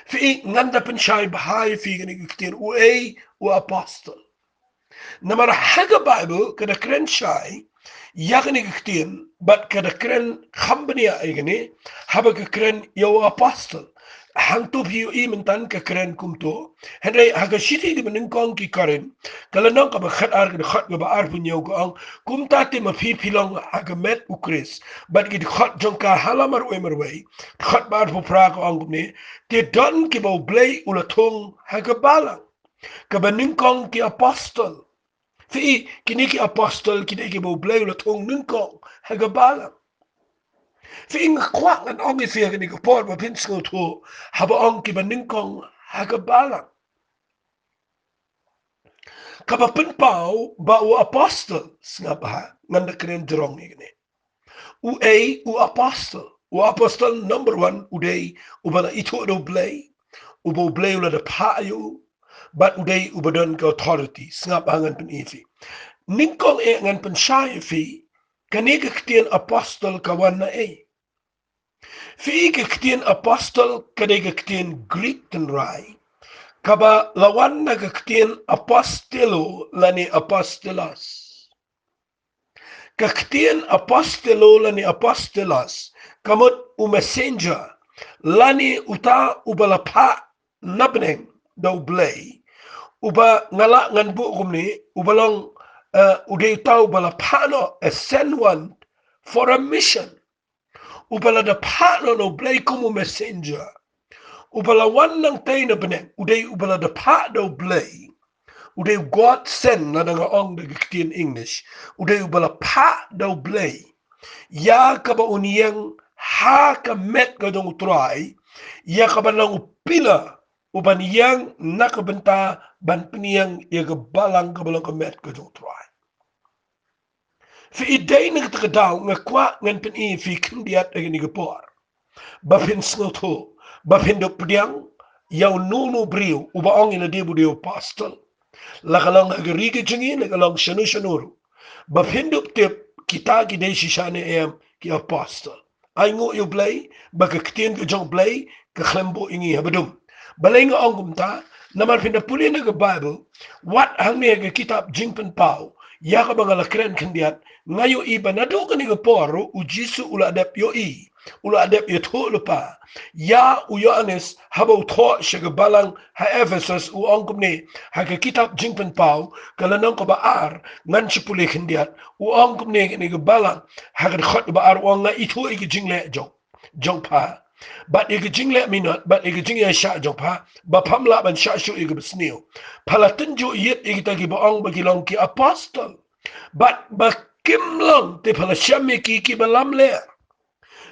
Phi i, ngan da pynshai bha ïa phi kane ka ktien u ei u apostle. Namar ha ka Bible ka da kren shai ïa kane ka ktien bad ka da kren kham bniah ïa kane haba ka kren ïa u apostle. Hangto phi ïohi mynta ka kren kumto. Hynrei ha ka shithi kaba nyngkong ki Korinth, ka lynnong kaba khatar, ka dkhot kaba arphew hynñiew ka ong, kumta te ma phi phi long ha ka met U Khrist bad ki dkhot jong ka ha la marwei marwei. Dkhot ba arphew phra ka ong kumne, te don kiba U Blei u la thung ha ka balang. Kaba nyngkong ki apostle. Phi i, kine ki apostle ki dei kiba U Blei u la thung nyngkong ha ka balang. Phi i, nga kwah ngan ong ïa phi ha kane ka por ba phin sngewthuh haba ong kiba nyngkong ha ka balang. Kaba pynpaw ba u apostle, sngap bha, ngan da kren jrong ïa kane. U ei u apostle? U apostle number one u dei uba la ithuh da U Blei, uba U Blei u la da phah ïa u, bad u dei uba don ka authority. Sngap ha ngan pyni ïa phi. Nyngkong eh ngan pynshai ïa phi, kane ka ktien apostle ka wan na ei. Phi i, ka ktien apostle ka dei ka ktien Greek tynrai kaba la wan na ka ktien apostelo lane apostolos. Ka ktien apostelo lane apostolos ka mut u messenger, lane uta uba la phah na bneng da U Blei. Uba nga lah ngan buh kumne, uba long, eh, u dei uta uba la phah noh, a sent one for a mission. Uba la da phah noh na U Blei kum u messenger. Uba la wan nangtei na bneng, u dei uba la da phah da U Blei. U dei u God sent, lada nga ong da ka ktien English. U dei uba la phah da U Blei ïa kaba un ïeng ha ka met ka jong U Trai, ïa kaba long u pillar uban ïeng na ka bynta ban pynïeng ïa ka balang kaba long ka met ka jong U Trai. Phi i, dei na kata ka daw nga kwah ngan pyni ïa phi khyndiat ha kane ka por ba phin sngewthuh, ba phin dup pdiang ïa uno uno u briew uba ong ïa lade ba u dei u apostle. La ka long ha ka ri ka jong ngi, la ka long shano shano ruh, ba phin dup tip kita ki dei shisha ne em ki apostle. Ai nguh ïa U Blei ba ka ktien ka jong U Blei ka khlem buh ïa ngi haba dum. Balei nga ong kumta? Namar phin da pule na ka Bible, wat hangne ha ka kitab Jingpynpaw, ïa kaba nga la kren khyndiat, nga ïohi ba naduh kane ka por ruh U Jisu u la dep ïohi u la dep ïathuh lypa ïa u Ïoannis haba u thoh sha ka balang ha Ephesus, u ong kumne, ha ka kitab Jingpynpaw, ka lynnong kaba ar, ngan shu pule khyndiat, u ong kumne, kane ka balang, ha ka dkhot kaba ar, u ong, nga ithuh ïa ka jingleh jong, jong pha, bad ïa ka jingleh minot, bad ïa ka jingïaishah jong pha, ba pham lah ban shah shuh ïa kaba sniew. Pha la tynjuh ïit ïa kita kiba ong ba ki long ki apostol, bad ba kim long, te pha la shem ïa ki kiba lamler.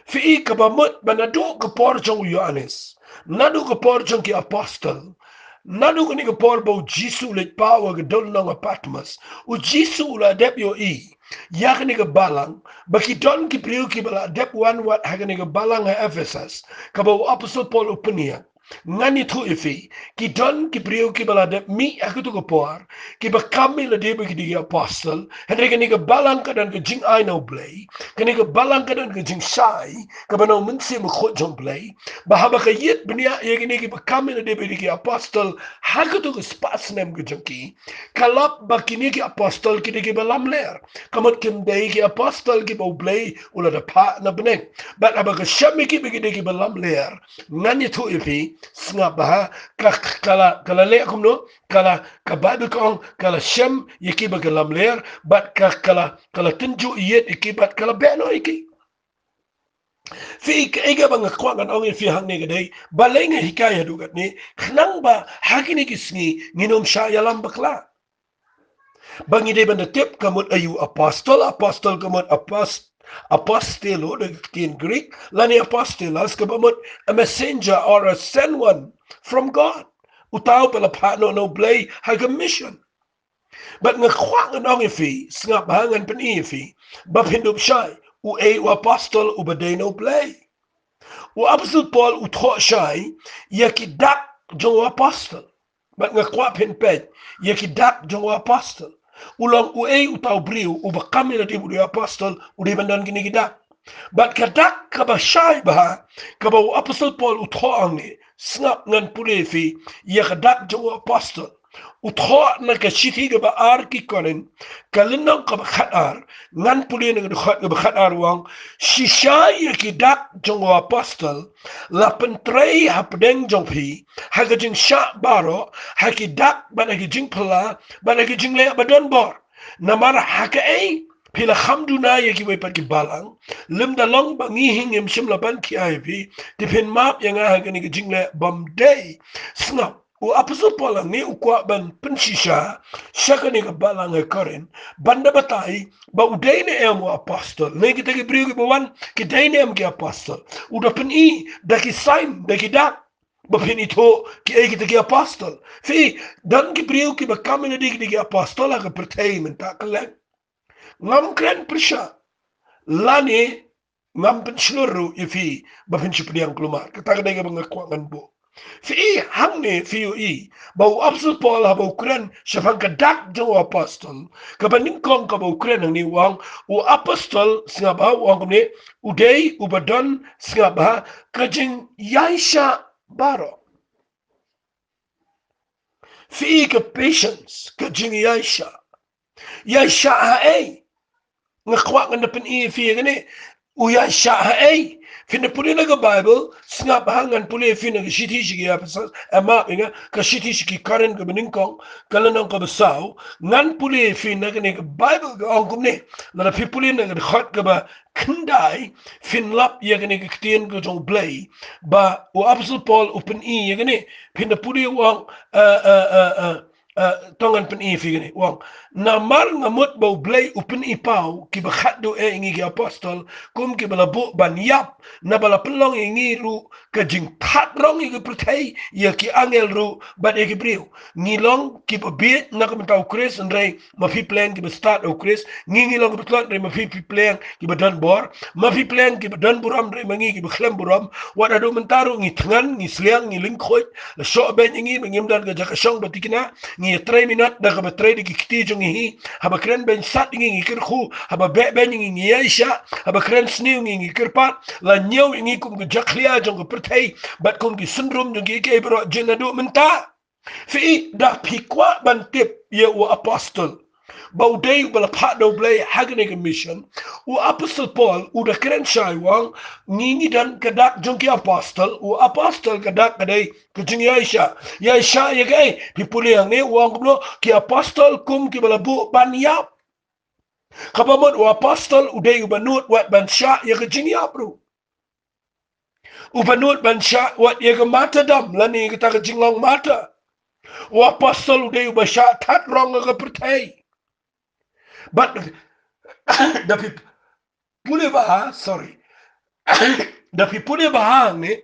Phi i, kaba mut ba naduh ka por jong u Ïoannis, naduh ka por jong ki apostol, naduh kane ka por ba u Jisu u leit paw ha ka dewlynnong ha Patmos, u Jisu u la dep ïohi ïa kane ka balang, ba ki don ki briew kiba la dep wan wad ha kane ka balang ha Ephesus, kaba u apostol Paul u pynïaid. Ngan ïathuh ïa phi, ki don ki briew kiba la dep mih ha kato ka por, kiba kam ïa lade ba ki dei ki apostol, hynrei kane ka balang ka don ka jingai na U Blei, kane ka balang ka don ka jingshai kaba na U Mynsiem Bakhuid jong U Blei, ba haba ka ïit bniah ïa kine kiba kam ïa lade ba ki dei ki apostol ha kato ka spah snem ka jong ki, ka lap ba kine ki apostol ki dei kiba lamler. Ka mut kim dei ki apostol kiba U Blei u la da phah na bneng. Bad haba ka shem ïa ki ba ki dei kiba lamler, ngan ïathuh ïa phi, sngap bha, ka, ka la, ka la leh kumno, ka la, ka Baibl ka ong, ka la shem ïa ki ba ki lamler, bad ka, ka la, ka la tynjuh ïit ïa ki, bad ka la beh noh ïa ki. Phi i, kaei kaba nga kwah ngan ong ïa phi hangne ka dei, balei nga hikai haduh katne, khnang ba ha kine ki sngi ngin ym shah ïalam bakla. Ba ngi dei ban da tip ka mut aïu apostol, apostol ka mut apost-, apostello da ka ktien Greek, lane apostolos kaba mut a messenger or a sent one from God. Uta uba la phah noh na U Blei ha ka mission. Bad nga kwah ngan ong ïa phi, sngap bha, ngan pyni ïa phi, ba phin dup shai, uei u apostol uba dei na U Blei. U apostol Paul u thoh shai ïa ki dak jong u apostol. Bad nga kwah phin peit ïa ki dak jong u apostol. U long uei uta u briew uba kam ïa lade ba u dei apostol, u dei ban don kine ki dak. Bad ka dak kaba shai bha, kaba u apostol Paul u thoh hangne, sngap, ngan pule ïa phi ïa ka dak jong u apostol. U thoh na ka shithi kaba ar ki Korinth, ka lynnong kaba khatar, ngan pule na ka dkhot kaba khatar, u ong, shisha ïa ki dak jong u apostol la pyntrei hapdeng jong phi ha ka jingshah baroh, ha ki dak bad ha ki jingphylla bad ha ki jingleh ba donbor. Namar ha kaei phi la kham duna ïa kiwei pat ki balang, lymda long ba ngi hi ngim shym la ban khia ïa phi, te phin map ïa nga ha kane ka jingleh bym dei. Sngap, u apostol Paul hangne u kwah ban pynshisha sha kane ka balang ha Korinth, ban da batai ba u dei ne em u apostol, ne kita ki briew kiba wan ki dei ne em ki apostol. U da pyni da ki sign, da ki dak, ba phin ithuh kiei kita ki apostol. Phi i, don ki briew kiba kam ïa lade ki dei ki apostol ha ka pyrthei mynta kylleng. Ngam kren pyrshah, lane ngam pynshlur ruh ïa phi ba phin shu pdiang kulmar. Kata ka dei kaba nga kwah ngan buh. Phi i, hangne phi ïohi ba u apostol Paul haba u kren shaphang ka dak jong u apostol, kaba nyngkong kaba u kren hangne, u ong, u apostol, sngap bha, u ong kumne, u dei uba don, sngap bha, ka jingïaishah baroh. Phi i, ka patience, ka jingïaishah. Ïaishah haei? Nga kwah ngan da pyni ïa phi ïa kane. U ïaishah haei? Phin da pule na ka Baibl, sngap bha, ngan pule ïa phi na ka shithi sha ki Ephesus, eh, map ïa nga, ka shithi sha ki Korinth kaba nyngkong, ka lynnong kaba saw, ngan pule ïa phi na kane ka Baibl ka ong kumne. Lada phi pule na ka dkhot kaba khyndai, phin lap ïa kane ka ktien ka jong U Blei ba u apostol Paul u pyni ïa kane. Phin da pule, u ong, eh, eh, eh, eh, eh, to ngan pyni ïa phi kane, u ong, namar nga mut ba U Blei u pyni paw kiba khatduh eh ïa ngi ki apostol kum kiba la buh ban ïap, naba la pynlong ïa ngi ruh ka jingthad rong ïa ka pyrthei, ïa ki angel ruh bad ïa ki briew. Ngi long kiba bieit na ka bynta U Khrist, hynrei ma phi pleng kiba stad ha U Khrist. Ngi, ngi long kiba tlot, hynrei ma phi, phi pleng kiba donbor. Ma phi pleng kiba donburom, hynrei ma ngi kiba khlem burom. Wat haduh mynta ruh ngi thngan, ngi sliang, ngi lyngkhuid. La shoh beiñ ïa ngi ba ngim don ka jaka shong ba thikna. Ngi ïatrei minot da kaba trei da ki kti jong ngi hi. Haba kren beiñ sat ïa ngi, ngi kyrkhu. Haba beh beiñ ïa ngi, ngi ïaishah. Haba kren sniew ïa ngi, ngi kyrpad. La ñiew ïa ngi kum ka jakhlia jong ka pyrthei bad kum ki synrum jong kiei kiei baroh jin haduh mynta. Phi i, da phi kwah ban tip ïa u apostol, ba u dei uba la phah da U Blei ha kane ka mission, u apostol Paul u da kren shai u ong, ngi ngi don ka dak jong ki apostol, u apostol ka dak ka dei ka jingïaishah. Ïaishah ïa kaei? Phi pule hangne u ong kumno, ki apostol kum kiba la buh ban ïap. Kaba mut u apostol u dei uba nud wat ban shah ïa ka jingïap ruh. Uba nud ban shah wat ïa ka martyrdom lane kata ka jinglong martyr. U apostol u dei uba shah that rong ha ka pyrthei. Bad da phi pule bha, sorry. Da phi pule bha hangne,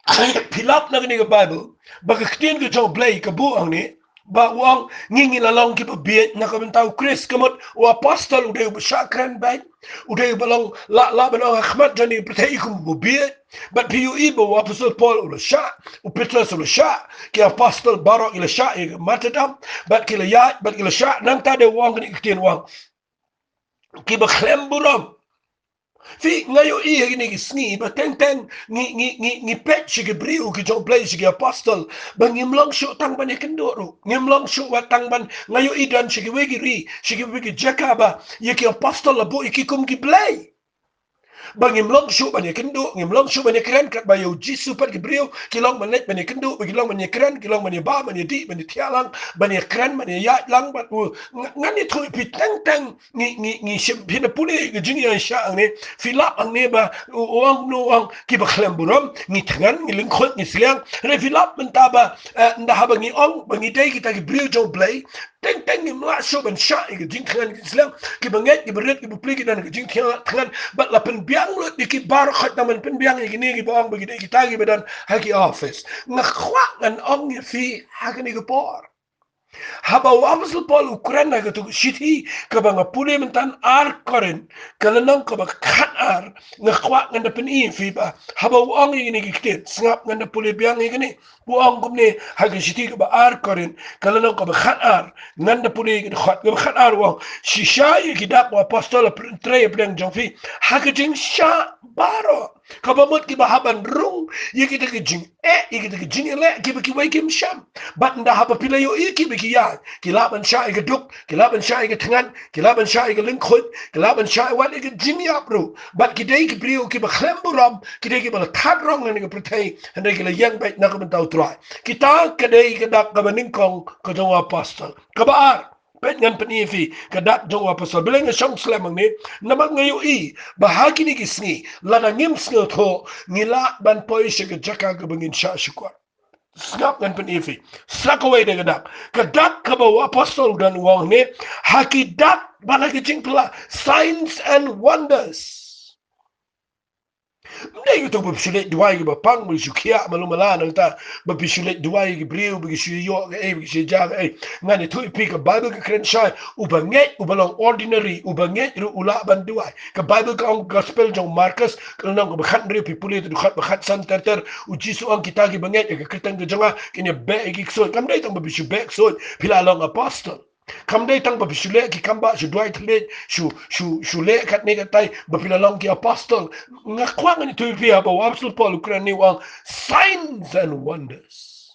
phi lap na kane ka Baibl ba ka ktien ka jong U Blei ka buh hangne ba u ong, ngi ngi la long kiba bieit na ka bynta U Khrist. Ka mut u apostol u dei uba shah kren beit, u dei uba long, lah lah ban ong ha khmat jong kane ka pyrthei kum uba bieit. Bad phi ïohi ba u apostol Paul u la shah, u Petros u la shah, ki apostol baroh ki la shah ïa ka martyrdom, bad ki la ïaid, bad ki la shah. Nangta dei u ong kane ka ktien u ong, kiba khlem burom. Phi, nga ïohi ha kine ki sngi ba teng teng ngi ngi ngi ngi peit sha ki briew ki jong U Blei, sha ki apostol, ba ngim long shuh tang ban ïakynduh ruh. Ngim long shuh wat tang ban, nga ïohi don sha kiwei ki ri, sha kiwei ki jaka ba ïa ki apostol la buh ïa ki kum ki blei. Ba ngim long shuh ban ïakynduh, ngim long shuh ban ïakren, katba ïa U Jisu pat ki briew ki long ban leit ban ïakynduh, ba ki long ban ïakren, ki long ban ïabam, ban ïadih, ban ïathiah lang, ban ïakren, ban ïaid lang. Bad u, nga, ngan ïathuh ïa phi, teng teng ngi ngi ngi shim, phin da pule ka jingïaishah hangne, phi lap hangne ba u ong, u ong kiba khlem burom, ngi thngan, ngi lyngkhuit, ngi sliang. Hynrei phi lap mynta ba, eh, ynda haba ngi ong ba ngi dei kita ki briew jong U Blei, teng teng ngim lah shuh ban shah ïa ka jingthngan, ka jingsliang. Kiba ngeit, kiba rit, kiba plie ki don ka jingthngan. Bad la pynbiang lut ïa ki baroh khoit, tang ban pynbiang ïa kine kiba ong ba ki dei kita kiba don ha ki office. Nga kwah ngan ong ïa phi ha kane ka por, haba u apostol Paul u kren ha kato ka shithi kaba nga pule mynta, Ar Korinth, ka lynnong kaba khatar, nga kwah ngan da pyni ïa phi ba haba u ong ïa kine ki ktien, sngap, ngan da pule biang ïa kane. U ong kumne ha ka shithi kaba Ar Korinth, ka lynnong kaba khatar, ngan da pule ïa ka dkhot kaba khatar, u ong, shisha ïa ki dak u apostol la pyn-, trei hapdeng jong phi ha ka jingshah baroh. Kaba mut kiba hap ban rung ïa kita ki jingeh, ïa kita ki jingeh leh kiba kiwei kim shem. Bad ynda haba phi la ïohi kiba ki ïaid, ki lah ban shah ïa ka duk, ki lah ban shah ïa ka thngan, ki lah ban shah ïa ka lyngkhuit, ki lah ban shah ïa wat ïa ka jingïap ruh. Bad ki dei ki briew kiba khlem burom, ki dei kiba la thad rong ha kane ka pyrthei, hynrei ki la ïeng beit na ka bynta U Trai. Kita ka dei ka dak kaba nyngkong ka jong u apostol. Kaba ar, peit ngan pyni ïa phi ka dak jong u apostol. Balei nga shong slem hangne? Namar nga ïohi ba ha kine ki sngi, lada ngim sngewthuh, ngi lah ban poi sha ka jaka kaba ngin shah shukor. Sngap, ngan pyni ïa phi sa kawei de ka dak. Ka dak kaba u apostol u don u ong hangne, ha ki dak ba la ki jingpyllait, signs and wonders. Ym dei kato ba phi shu leit duwai kiba pang, ba shu khiah malu mala, nangta ba phi shu leit duwai ki briew, ba ki shu ïoh kaei, ba ki shu jia kaei. Ngan ïathuh ïa phi, ka Baibl ka kren shai, uba ngeit, uba long ordinary, uba ngeit ruh u lah ban duwai. Ka Baibl ka ong, Gospel jong u Markos, ka lynnong kaba khathynriew, phi pule te dkhot ba khatsan ter ter, U Jisu u ong, kita kiba ngeit ha ka kyrteng ka jong nga kin ïabeh ïa ki ksuid. Kam dei tang ba phi shu beh ksuid phi la long apostol. Kam dei tang ba phi shu leh ki kam ba shu duwai thylliej, shu, shu, shu leh katne katai ba phi la long ki apostol. Nga kwah ngan ïathuh ïa phi, haba u apostol Paul u kren hangne u ong signs and wonders.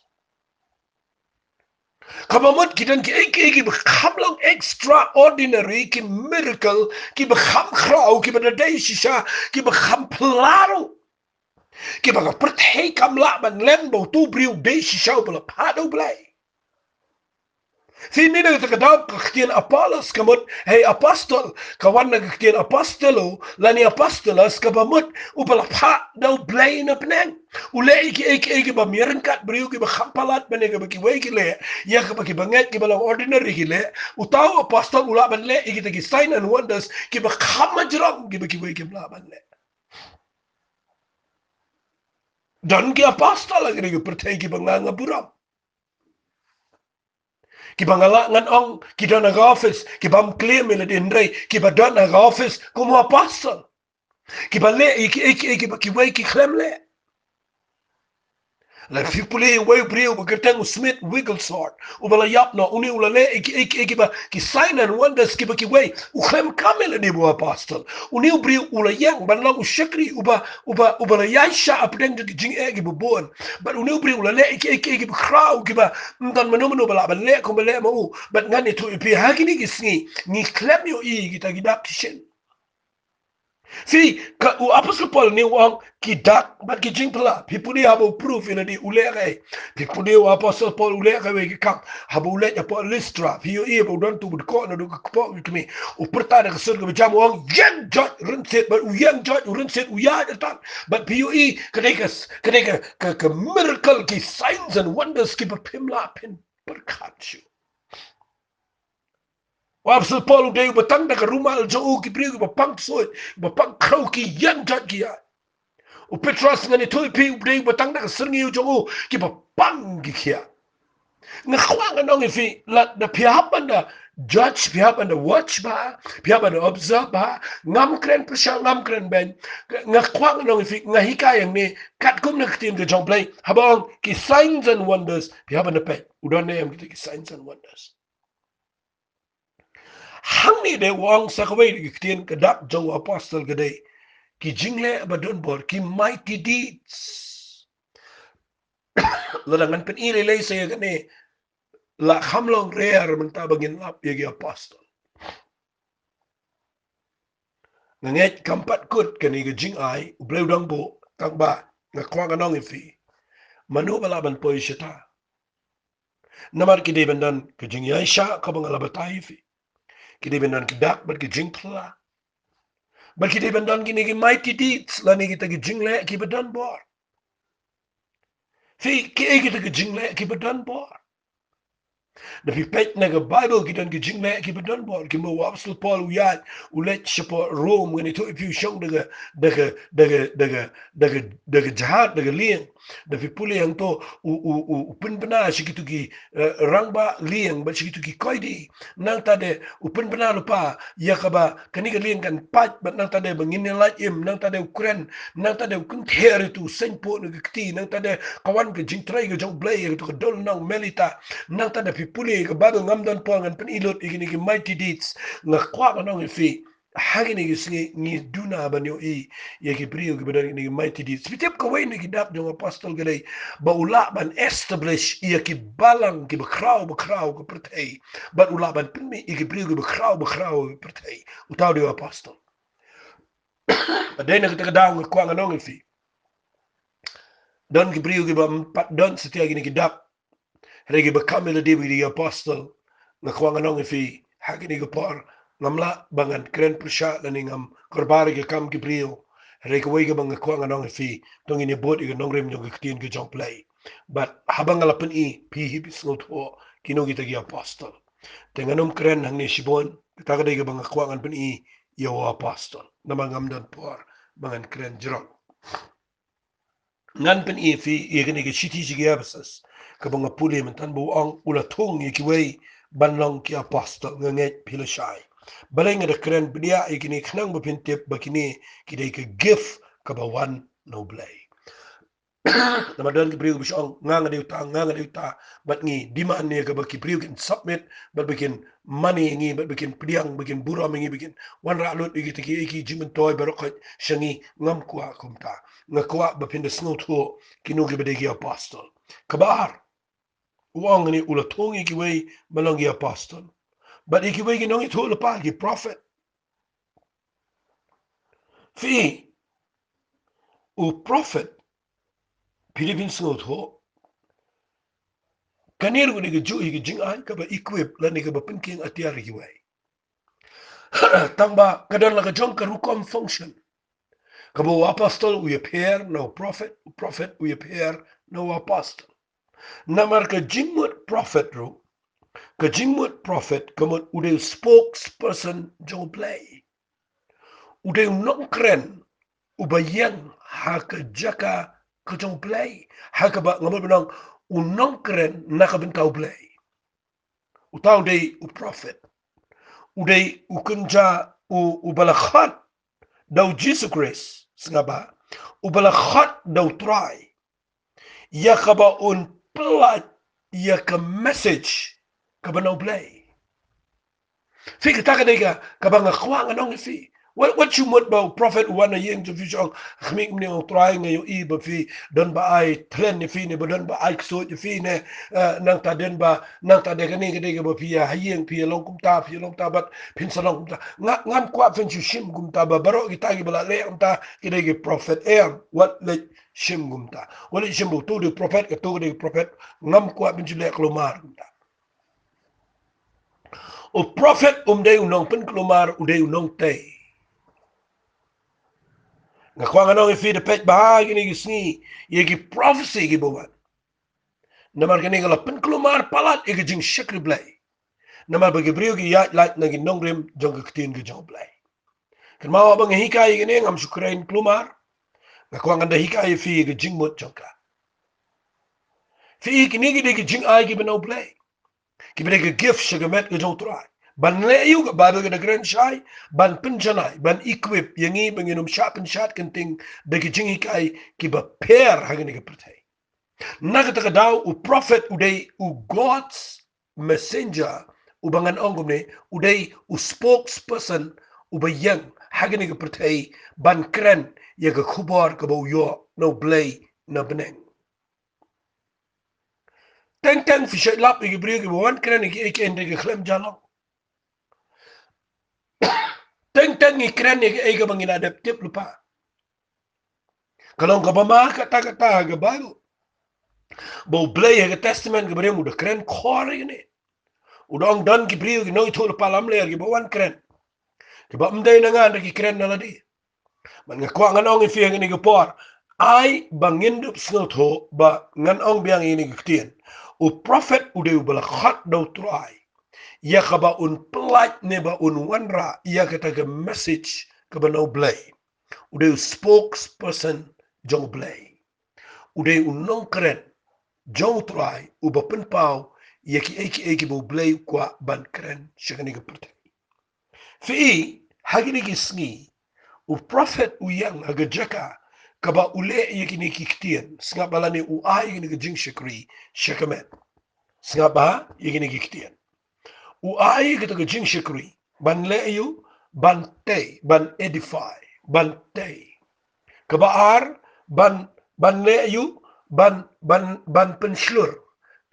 Kaba mut ki don kiei kiei kiba kham long extraordinary, ki miracle kiba kham khraw, kiba da dei shisha, kiba kham phylla ruh, kiba ka pyrthei kam lah ban lem ba uto u briew u dei shisha uba la phah da U Blei. Te mynta ka daw ka ktien Apollos ka mut, hei, apostol, ka wan na ka ktien apostolo lane apostolos, kaba mut uba la phah da U Blei na bneng. U leh ïa kiei kiei kiba ym ïaryngkat briew, kiba kham palat ban ïa kaba kiwei ki leh, ïa kaba kiba ngeit, kiba long ordinary ki leh. Uta u apostol u lah ban leh ïa kita ki sign and wonders kiba kham majrong, kiba kiwei kim lah ban leh. Don ki apostol ha kane ka pyrthei kiba nga nga burom, kiba nga lah ngan ong ki don ha ka office, kiba ym claim ïa lade, hynrei kiba don ha ka office kum u apostol, kiba leh ïa kiei kiei kiba kiwei ki khlem leh. La phi pule wei u briew ba kyrteng u Smith Wigglesworth, uba la ïap noh, une u la leh ïa ki, ïa ki, ïa kiba, ki sign and wonders kiba kiwei. U khlem kam ïa lade ba u apostle. Une u briew u la ïeng ban long u shakri uba, uba, uba la ïaishah hapdeng jong ki jingeh kiba bun. Bad une u briew u la leh ïa ki, ïa ki, ïa kiba khraw kiba ym don mano mano ba lah ban leh kumba leh ma u. Bad ngan ïathuh ïa phi ha kine ki sngi, ngi khlem ïohi ïa kita ki dak ki shin. Phi, ka u Apostle Paul ne u ong ki dak bad ki jingphylla. Phi pule haba u proof ïa lade u leh kaei. Phi pule u Apostle Paul u leh kaei, ki kam. Haba u leit hapoh Listra, phi ïohi ba u don utu u dkoh naduh ka kpoh ka kmie. U pyrta da ka sur kaba jam, u ong, ïeng joit rynsied, bad u ïeng joit, u rynsied, u ïaid artat. Bad phi ïohi ka dei ka, ka dei ka, ka, ka miracle, ki signs and wonders kiba phim lah phin pyrkhat shuh. U Apostle Paul u dei uba tang da ka rumal jong u ki briew kiba pang ksuid, kiba pang khraw ki ïeng joit ki ïaid. U Petros, ngan ïathuh ïa phi, u dei uba tang da ka syrngiew jong u kiba pang ki khiah. Nga kwah ngan ong ïa phi, lada phi hap ban da judge, phi hap ban da watch bha, phi hap ban da observe bha, ngam kren pyrshah, ngam kren beiñ. Nga kwah ngan ong ïa phi, nga hikai hangne katkum na ka ktien ka jong U Blei, haba ong ki signs and wonders, phi hap ban da peit u don ne em kita ki signs and wonders. Hangne de u ong sa kawei de ki ktien, ka dak jong u apostle ka dei ki jingleh ba don bor, ki mighty deeds. Lada ngan pyni lei lei sa ïa kane, la kham long rare mynta ba ngin lap ïa ki apostle. Nga ngeit kam pat kut kane ka jingai, U Blei u dang buh, tang ba nga kwah ngan ong ïa phi, mano ba lah ban poi shata? Namar ki dei ban don ka jingïaishah kaba nga la batai ïa phi. Ki dei ban don ki dak bad ki jingphylla. Bad ki dei ban don kine ki mighty deeds lane kita ki jingleh kiba don bor. Phi, kiei kita ki jingleh kiba don bor? Da phi peit na ka Bible ki don ki jingleh kiba don bor, ki ma u Apostle Paul u ïaid, u leit shapoh Rome, ngan ïathuh ïa phi, u shong da ka, da ka, da ka, da ka, da ka, da ka jahaj, da ka lieng. Da phi pule hangto u, u, u, u pynbna sha kitu ki, eh, rangbah lieng bad sha kitu ki koidi. Nangta de u pynbna lypa ïa kaba kane ka lieng kan pait bad nangta de ba ngin ïalait im, nangta de u kren, nangta de u kynther ïa utu u seiñpoh na ka kti, nangta de ka wan ka jingtrei ka jong U Blei ïa katu ka dewlynnong Melita. Nangta de phi pule ïa ka Bible, ngam don por ngan pyni lut ïa kine ki mighty deeds. Nga kwah ngan ong ïa phi, ha kine ki sngi ngi duna ban ïohi ïa ki briew kiba don kine ki mighty deeds. Phi tip kawei na ki dak jong u apostle ka dei ba u lah ban establish ïa ki balang kiba khraw ba khraw ka pyrthei. Bad u lah ban pynmih ïa ki briew kiba khraw ba khraw ka pyrthei. Uta u dei u apostle. Bad dei na kata ka daw nga kwah ngan ong ïa phi, don ki briew kiba ym pat don satia kine ki dak. Hynrei kiba kam ïa lade ba ki dei ki apostle. Nga kwah ngan ong ïa phi, ha kine ki por ngam lah ba ngan kren pyrshah lane ngam kyrpad ïa ka kam ki briew. Hynrei kawei kaba nga kwah ngan ong ïa phi, to ngin ïa bud ïa ka nongrim jong ka ktien ka jong U Blei. Bad haba nga la pyni, phi hi phi sngewthuh kino kita ki apostle. Te ngan ym kren hangne shibun, kata ka dei kaba nga kwah ngan pyni ïa u apostle. Namar ngam don por ba ngan kren jrong. Ngan pyni ïa phi ïa kane ka shithi sha ki Ephesus, kaba nga pule mynta ba u ong u la thung ïa kiwei ban long ki apostle. Nga ngeit phi la shai. Balei nga da kren bniah ïa kine? Khnang ba phin tip ba kine ki dei ka gift kaba wan na U Blei. Namar don ki briew ba shu ong, nga nga dei uta, nga nga dei uta. Bad ngi demand ïa kaba ki briew kin submit, bad ba kin mane ïa ngi, bad ba kin pdiang, ba kin burom ïa ngi, ba kin wanrah lut ïa kita kiei ki jingmyntoi baroh khoit sha ngi. Ngam kwah kumta. Nga kwah ba phin da sngewthuh kino kiba dei ki apostle. Kaba ar, u ong hangne u la thung ïa kiwei ban long ki apostle. Bad ïa kiwei ki nongïathuhlypa, ki prophet. Phi, u prophet, phi dei phin sngewthuh, kane ruh ka dei kajuh hi ka jingai kaba equip lane kaba pynkieng atiar ïa kiwei. Tang ba ka don la ka jong ka rukom function. Kaba u apostle u ïapher na u prophet, u prophet u ïapher na u apostle. Namar ka jingmut prophet ruh, ka jingmut prophet ka mut u dei u spokesperson jong U Blei. U dei u nongkren uba ïeng ha ka jaka ka jong U Blei, ha kaba nga mut ban ong u nongkren na ka bynta U Blei. Uta u dei u prophet. U dei u kynja u, uba la khot da u Jisu Khrist, sngap ba, uba la khot da u Trai. ïa kaba un pyllait ïa ka message kaba na U Blei. Phi, kata ka dei ka, kaba nga kwah ngan ong ïa phi. Wat, wat shu mut ba u prophet u wan ha ïing jong phi u ong, khmih, kumne ong Trai, nga ïohi ba phi don ba ai thlen ïa phi ne, ba don ba ai ksuid ïa phi ne, eh, nangta don ba, nangta dei kane ka dei kaba phi ïa ha ïing, phi ïa long kumta, phi ïa long kumta, bad phin sa long kumta. Nga, ngam kwah phin shu shim kumta, ba baroh kita kiba la leh kumta ki dei ki prophet. Em, wat leh shim kumta. Wat leh shim ba uto u dei prophet, kato ka dei prophet. Ngam kwah phin shu leh kulmar kumta. U prophet um dei u nongpynkulmar, u dei u nongtei. Nga kwah ngan ong ïa phi, da peit bha ha kine ki sngi ïa ki prophecy kiba wan. Namar kane ka la pynkulmar palat ïa ka jingshakri Blei. Namar ba ki briew ki ïaid lait na ki nongrim jong ka ktien ka jong U Blei. Kynmaw, haba nga hikai ïa kane, ngam shu kren kulmar. Nga kwah ngan da hikai ïa phi ïa ka jingmut jong ka. Phi, kine ki dei ki jingai kiba na U Blei, kiba dei ka gift sha ka met ka jong U Trai. Ban leh aïu? Ka Baibl ka da kren shai ban pynjanai, ban equip ïa ngi ba ngin ym shah pynshad kynting da ki jinghikai kiba pher ha kane ka pyrthei. Na kata ka daw, u prophet u dei u God's messenger, uba ngan ong kumne, u dei u spokesperson uba ïeng ha kane ka pyrthei ban kren ïa ka khubor kaba u ïoh na U Blei na bneng. Teng teng phi shait lap ïa ki briew kiba wan kren ïa kiei kiei, hynrei ka khlem ja long. Teng teng ngi kren ïa kiei kaba ngi la dep tip lypa. Ka long kaba ma kata kata ha ka Baibl, ba U Blei ha ka Testament kaba rim u da kren khor ïa kane. U da ong, don ki briew, ki nongïathuhlypa lamler kiba wan kren, kiba ym dei na nga, hynrei ki kren na lade. Bad nga kwah ngan ong ïa phi ha kane ka por, ai ba ngin dup sngewthuh ba ngan ong biang ïa kane ka ktien. U prophet u dei uba la khot da U Trai ïa kaba un pyllait ne ba un wanrah ïa kata ka message kaba na U Blei. U dei u spokesperson jong U Blei. U dei u nongkren jong U Trai uba pynpaw ïa kiei kiei kiba U Blei u kwah ban kren sha kane ka pyrthei. Phi, ha kine ki sngi u prophet u ïeng ha ka jaka kaba u leh ïa kine ki ktien, sngap bha, lane u ai ïa kine ki jingshakri sha ka met. Sngap bha ïa kine ki ktien. U ai ïa kata ka jingshakri ban leh aïu? Ban tei, ban edify, ban tei. Kaba ar, ban, ban leh aïu? Ban, ban, ban pynshlur.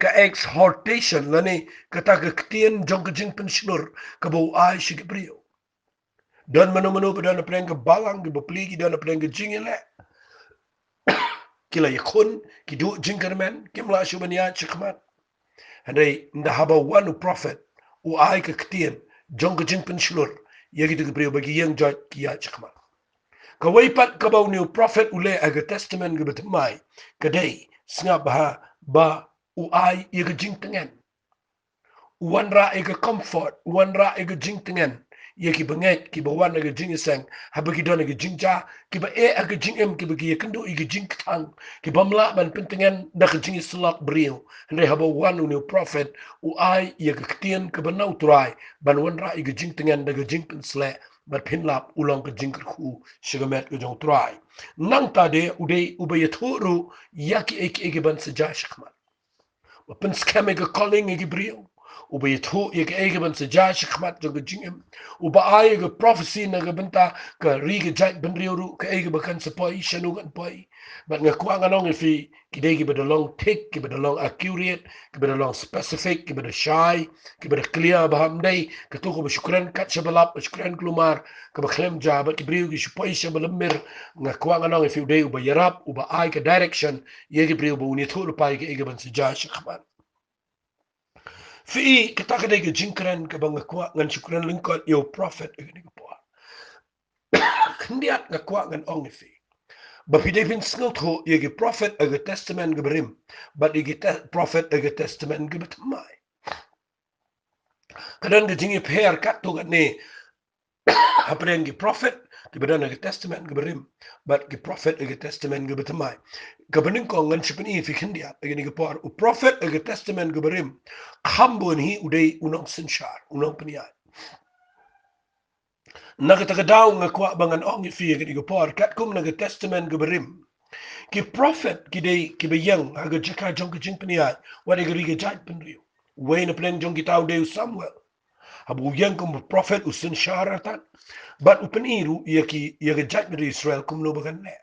Ka exhortation, lane kata ka ktien jong ka jingpynshlur kaba u ai sha ki briew. Don mano mano ba don hapdeng ka balang, ki bapli, ki don hapdeng ka jingïaleh, ki la ïakhun, ki duh jingkyrmen, kim lah shuh ban ïaid shakhmat. Hynrei ynda haba wan u prophet, u ai ka ktien jong ka jingpynshlur ïa kito ki briew ba ki ïeng joit, ki ïaid shakhmat. Kawei pat kaba une u prophet u leh ha ka Testament kaba thymmai ka dei, sngap bha, ba u ai ïa ka jingtngen. U wanrah ïa ka comfort, u wanrah ïa ka jingtngen ïa ki bangeit kiba wan ha ka jingïaseng, haba ki don ha ka jingjia, kiba eh ha ka jingim, kiba ki ïakynduh ïa ka jingkthang, ki bym lah ban pyntngen da ka jingïasyllok briew. Hynrei haba wan une u prophet, u ai ïa ka ktien kaba na U Trai ban wanrah ïa ka jingtngen da ka jingpynsleh, bad phin lap u long ka jingkyrkhu sha ka met ka jong U Trai. Nangta de u dei uba ïathuh ruh ïa kiei kiei kiban sa jia shakhmat. Ba pynskhem ïa ka calling ïa ki briew. Uba ïathuh ïa kaei kaban sa jia shakhmat jong ka jingim. Uba ai ïa ka prophecy na ka bynta ka ri ka jaitbynriew ruh, kaei kaba kan sa poi, shano kan poi. Bad nga kwah ngan ong ïa phi, ki dei kiba da long thik, kiba da long accurate, kiba da long specific, kiba da shai, kiba da clear, ba ym dei kato kaba shu kren kat shaba lap, shu kren kulmar, kaba khlem jia, bad ki briew ki shu poi shaba lymmer. Nga kwah ngan ong ïa phi, u dei uba ïarap, uba ai ka direction ïa ki briew ba un ïathuh lypa ïa kaei kaban sa jia shakhmat. Phi, kata ka dei ka jingkren kaba nga kwah ngan shu kren lyngkot ïa u prophet ha kane ka por. Khyndiat nga kwah ngan ong ïa phi ba phi dei phin sngewthuh ïa ki prophet ha ka Testament kaba rim bad ïa ki te-, prophet ha ka Testament kaba thymmai. Ka don ka jingïapher katto katne hapdeng ki prophet kiba don ha ka Testament kaba rim bad ki prophet ha ka Testament kaba thymmai. Kaba nyngkong, ngan shu pyni ïa phi khyndiat ha kane ka por. U prophet ha ka Testament kaba rim, kham bun hi u dei u nongsynshar, u nongpynïaid. Na kata ka daw nga kwah ba ngan ong ïa phi ha kane ka por, katkum na ka Testament kaba rim, Ki prophet ki dei kiba ïeng ha ka jaka jong ka jingpynïaid wat ïa ka ri ka jaitbynriew. Uwei na pdeng jong kita u dei u Samuel. Haba u ïeng kum u prophet u synshar artat bad u pyni ruh ïa ki, ïa ka jaitbynriew Israel kumno ba kan leh.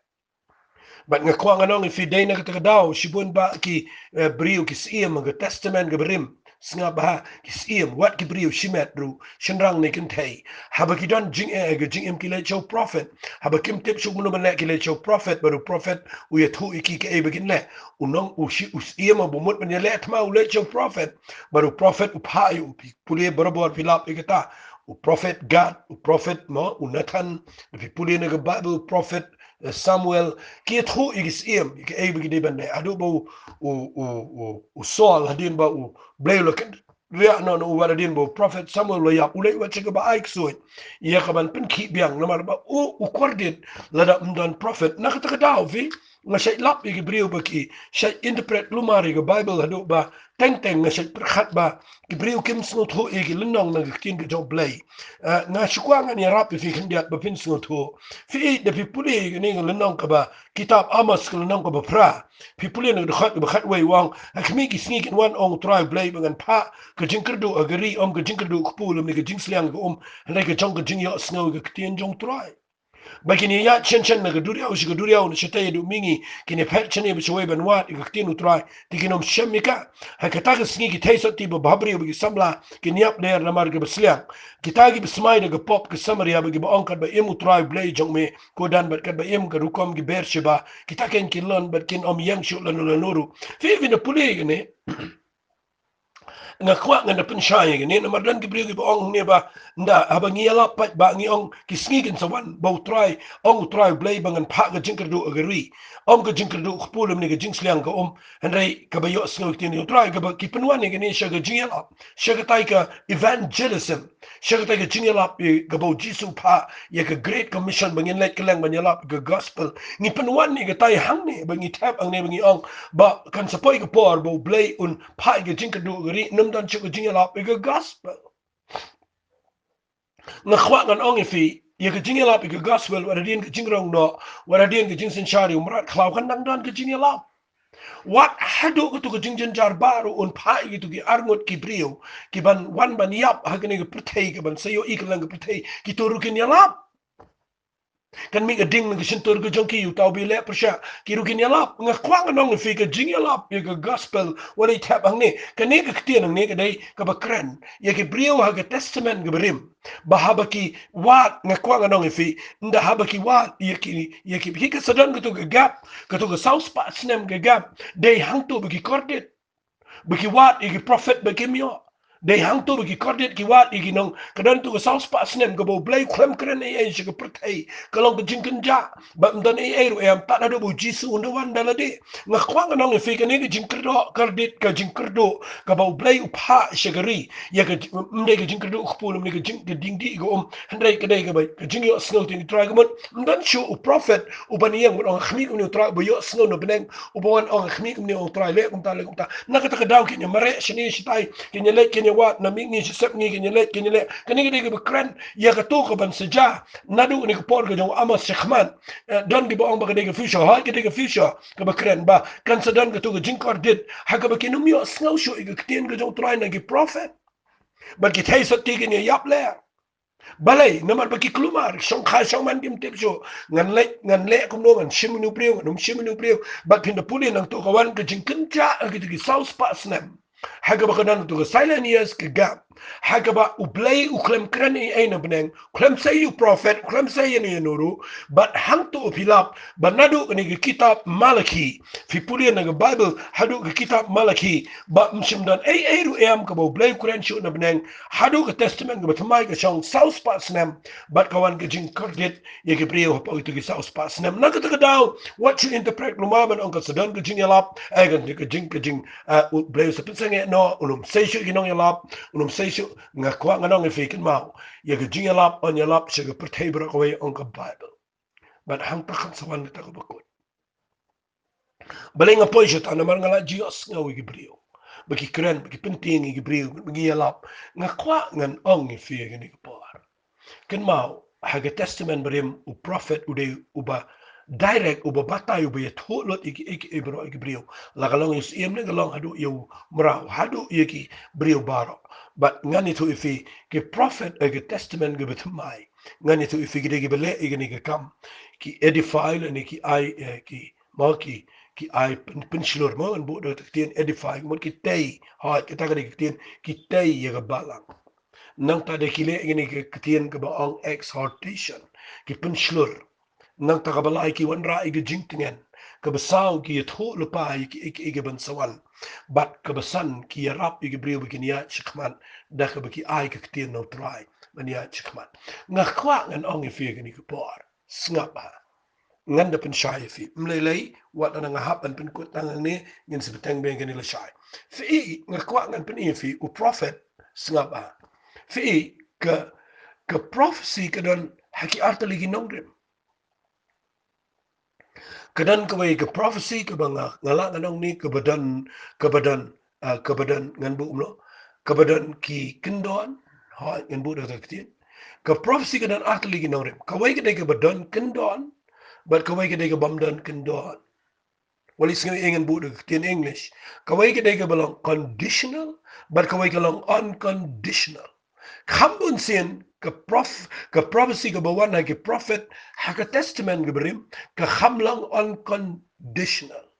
Bad nga kwah ngan ong ïa phi, dei na kata ka daw shibun bah ki, eh, briew ki syiem ha ka Testament kaba rim. Sngap bha, ki syiem, wat ki briew shimet ruh, shynrang ne kynthei, haba ki don jingeh ha ka jingim ki leit sha u prophet. Haba kim tip shuh kumno ban leh ki leit sha u prophet, bad u prophet u ïathuh ïa ki kaei ba kin leh. U nong, u shi, u syiem haba mut ban ïaleh thma u leit sha u prophet. Bad u prophet u phah ïa u, phi pule barabor, phi lap ïa kata. U prophet Gad, u prophet mo, u Nathan, phi pule na ka Bible, u prophet, eh, Samuel, ki ïathuh ïa ki syiem ïa kaei ba ki dei ban leh. Haduh ba u, u, u, u, u Saul, hadien ba u Blei u la kynriah noh na u, wat hadien ba u prophet Samuel u la ïap, u leit wat sha kaba ai ksuid ïa ka ban pynkhih biang, namar ba u, u kordit lada ym don prophet. Na kata ka daw phi, nga shait lap ïa ki briew ba ki shait interpret kulmar ïa ka Bible haduh ba teng teng nga shait pyrkhat ba ki briew kim sngewthuh ïa ki lynnong na ka ktien ka jong u Blei. Eh, nga shu kwah ngan ïarap ïa phi khyndiat ba phin sngewthuh. Phi ïeit, da phi pule ïa kane ka lynnong kaba, kitab Amos ka lynnong kaba phra, phi pule na ka dkhot kaba khatwei, u ong, ha khmih ki sngi kin wan, ong u Trai u Blei, ba ngan phah ka jingkyrduh ha ka ri, ym ka jingkyrduh kpu lymne ka jingsliang ka um, hynrei ka jong ka jingïohsngew ïa ka ktien jong u Trai. Ba kin ïaid shen shen na ka duriaw sha ka duriaw, na shatei haduh mihngi, kin ïaphet shane bad shawei ban wad ïa ka ktien u Trai, te kin ym shem ïa ka. Ha kata ka sngi ki theisotti ba bhabriew bad ki samla kin ïap der namar kaba sliang. Kita kiba smai da ka pop ka Samaria bad kiba ong, katba im u Trai u Blei jong me, ko Dan, bad katba im ka rukom ki Beersheba, kita keiñ kin lon bad kin ym ïeng shuh lano lano ruh. Phi, phin da pule ïa kane. Nga kwah ngan da pynshai ïa kane namar don ki briew kiba ong hangne ba, nda, haba ngi ïalap pat ba ngi ong ki sngi kin sa wan ba u Trai, ong u Trai u Blei, ba ngan phah ka jingkyrduh ha ka ri, ym ka jingkyrduh kpu lymne ka jingsliang ka um, hynrei kaba ïohsngew ïa ka ktien u Trai. Kaba ki pynwan ïa kane sha ka jingïalap, sha katai ka evangelism, sha katai ka jingïalap, eh, kaba u Jisu u phah ïa ka Great Commission ba ngin leit kylleng ban ïalap ïa ka gospel. Ngi pynwan ïa katai hangne, ba ngi thep hangne, ba ngi ong ba kan sa poi ka por ba u Blei un phah ïa ka jingkyrduh ha ka ri, ym don shuh ka jingïalap ïa ka gospel. Nga kwah ngan ong ïa phi, ïa ka jingïalap ïa ka gospel, wat hadien ka jingrong noh, wat hadien ka jingsynshar ïa u mrad khlaw, kan dang don ka jingïalap. Wat haduh kato ka jingjynjar baroh un phah ïa kito ki arngut ki briew ki ban wan ban ïap ha kane ka pyrthei, ka ban sa ïohi kylleng ka pyrthei, kito ruh kin ïalap. Kan mih ka ding na ka shyntur ka jong ki, uta uba ïaleh pyrshah, ki ruh kin ïalap. Nga kwah ngan ong ïa phi, ka jingïalap ïa ka gospel, wat la thep hangne, kane ka ktien hangne ka dei kaba kren ïa ki briew ha ka Testament kaba rim. Ba haba ki wad, nga kwah ngan ong ïa phi, nda haba ki wad ïa ki, ïa ki, phi, ka sa don kato ka gap, kato ka saw spah snem ka gap. Dei hangto ba ki kordit, ba ki wad ïa ki prophet ba kim ïoh. Dei hangto ba ki kordit, ki wad ïa ki nong, ka don to ka saw spah snem kaba u Blei u khlem kren ei ei sha ka pyrthei, ka long ka jingkynjah. Bad ym don ei ei ruh em, tad haduh ba u Jisu un da wan da lade. Nga kwah ngan ong ïa phi, kane ka jingkyrduh, kordit, ka jingkyrduh kaba u Blei u phah sha ka ri, ïa ka jing, ym dei ka jingkyrduh kpu lymne ka jing, ka ding dih ka um, hynrei ka dei kaba, ka jingïohsngew ïa u Trai. Ka mut ym don shuh u prophet uban ïeng ban ong, khmih kumne u Trai, uba ïohsngew na bneng, uba wan ong, khmih kumne u Trai, leh kumta, leh kumta. Na kata ka daw kin ïa mareh shane shatai, kin ïa leit kin ïa wad, na mihngi shisep ngi kin ïa leit kin ïa leh. Kane ka dei kaba kren ïa kato ka ban sa jia. Naduh kane ka por ka jong u Amos shakhmat, eh, don kiba ong ba ka dei ka future, hooid ka dei ka future, kaba kren ba kan sa don kato ka jingkordit ha kaba kin ym ïohsngew shuh ïa ka ktien ka jong u Trai na ki prophet. Bad ki theisotti kin ïa ïap leh. Balei? Namar ba ki kulmar, shongkha shongman, kim tip shuh. Ngan leh, ngan leh kumno, ngan shim ïa une u briew, ngan ym shim ïa une u briew. Bad phin da pule nangta ka wan ka jingkynjah ha kito ki saw spah snem, ha kaba ka don to ka silent years, ka gap, ha kaba u Blei u khlem kren ei ei na bneng, khlem sei ïa u prophet, khlem sei ïa no ïa no ruh. Bad hangto phi lap ba naduh kane ka kitab Malaki, phi pule na ka Bible haduh ka kitab Malaki, ba ym shym don ei ei ruh em kaba u Blei u kren shuh na bneng, haduh ka Testament kaba thymmai ka shong saw spah snem, bad ka wan ka jingkordit ïa ki briew hapoh kito ki saw spah snem. Na kata ka daw, wat shu interpret kulmar ban ong ka sa don ka jingïalap, eh, ka, ka jing, ka jing, eh, u Blei u sa pynsangeh noh, un ym sei shuh ïa ki nongïalap, un ym sei shuh. Nga kwah ngan ong ïa phi, kynmaw, ïa ka jingïalap yn ïalap sha ka pyrthei baroh kawei, ong ka Bible. Bad hangta kan sa wan kata kaba kut. Balei nga poi shata? Namar nga la ju ïohsngew ïa ki briew ba ki kren, ba ki pyntieng ïa ki briew, ba ki ïalap. Nga kwah ngan ong ïa phi ha kane ka por, kynmaw, ha ka Testament barim u prophet u dei uba direct, uba batai, uba ïathuh lut ïa ki, ïa ki, ïa baroh ïa ki briew. La ka long ïa u Syiem ne ka long haduh ïa u Mraw, haduh ïa ki briew baroh. Bad ngan ïathuh ïa phi, ki prophet, eh, ki testament kiba thymmai, ngan ïathuh ïa phi ki dei kiba leh ïa kane ka kam. Ki edify lane ki ai, eh, ki, mo, ki, ki ai pyn-, pynshlur, mo, ngan buh da ka ktien edify, mo, ki tei, hooid, kata ka dei ka ktien, ki tei ïa ka balang. Nangta de ki leh ïa kane ka ktien kaba ong exhortation, ki pynshlur. Nangta kaba lai ki wanrah ïa ka jingtngen, kaba saw ki ïathuh lypa ïa ki, ïa ki, ïa ki ban sa wan. Bad kaba san ki ïarap ïa ki briew ba kin ïaid shakhmat, da kaba ki ai ka ktien na u Trai ban ïaid shakhmat. Nga kwah ngan ong ïa phi ïa kane ka por, sngap ha. Ngan da pynshai ïa phi. Ym lei lei, wat la nga hap ban pynkut tang hangne, ngin sa bteng biang kane lashai. Phi, nga kwah ngan pyni ïa phi, u prophet, sngap ha. Phi, ka, ka prophecy ka don ha ki artylli ki nongrim. Ka don kawei ka prophecy kaba nga, nga lah ngan ong ne kaba don, kaba don, ah, kaba don ngan buh kumno, kaba don ki kyndon, hooid, ngan buh da ka ktien. Ka prophecy ka don artylli ki nongrim. Kawei ka dei kaba don kyndon, bad kawei ka dei kabym don kyndon. Wat la sngew ïa ngan buh da ka ktien English. Kawei ka dei kaba long conditional, bad kawei ka long unconditional. Kham bun sien ka prof-, ka prophecy kaba wan ha ki prophet, ha ka testament kaba rim, ka kham long unconditional.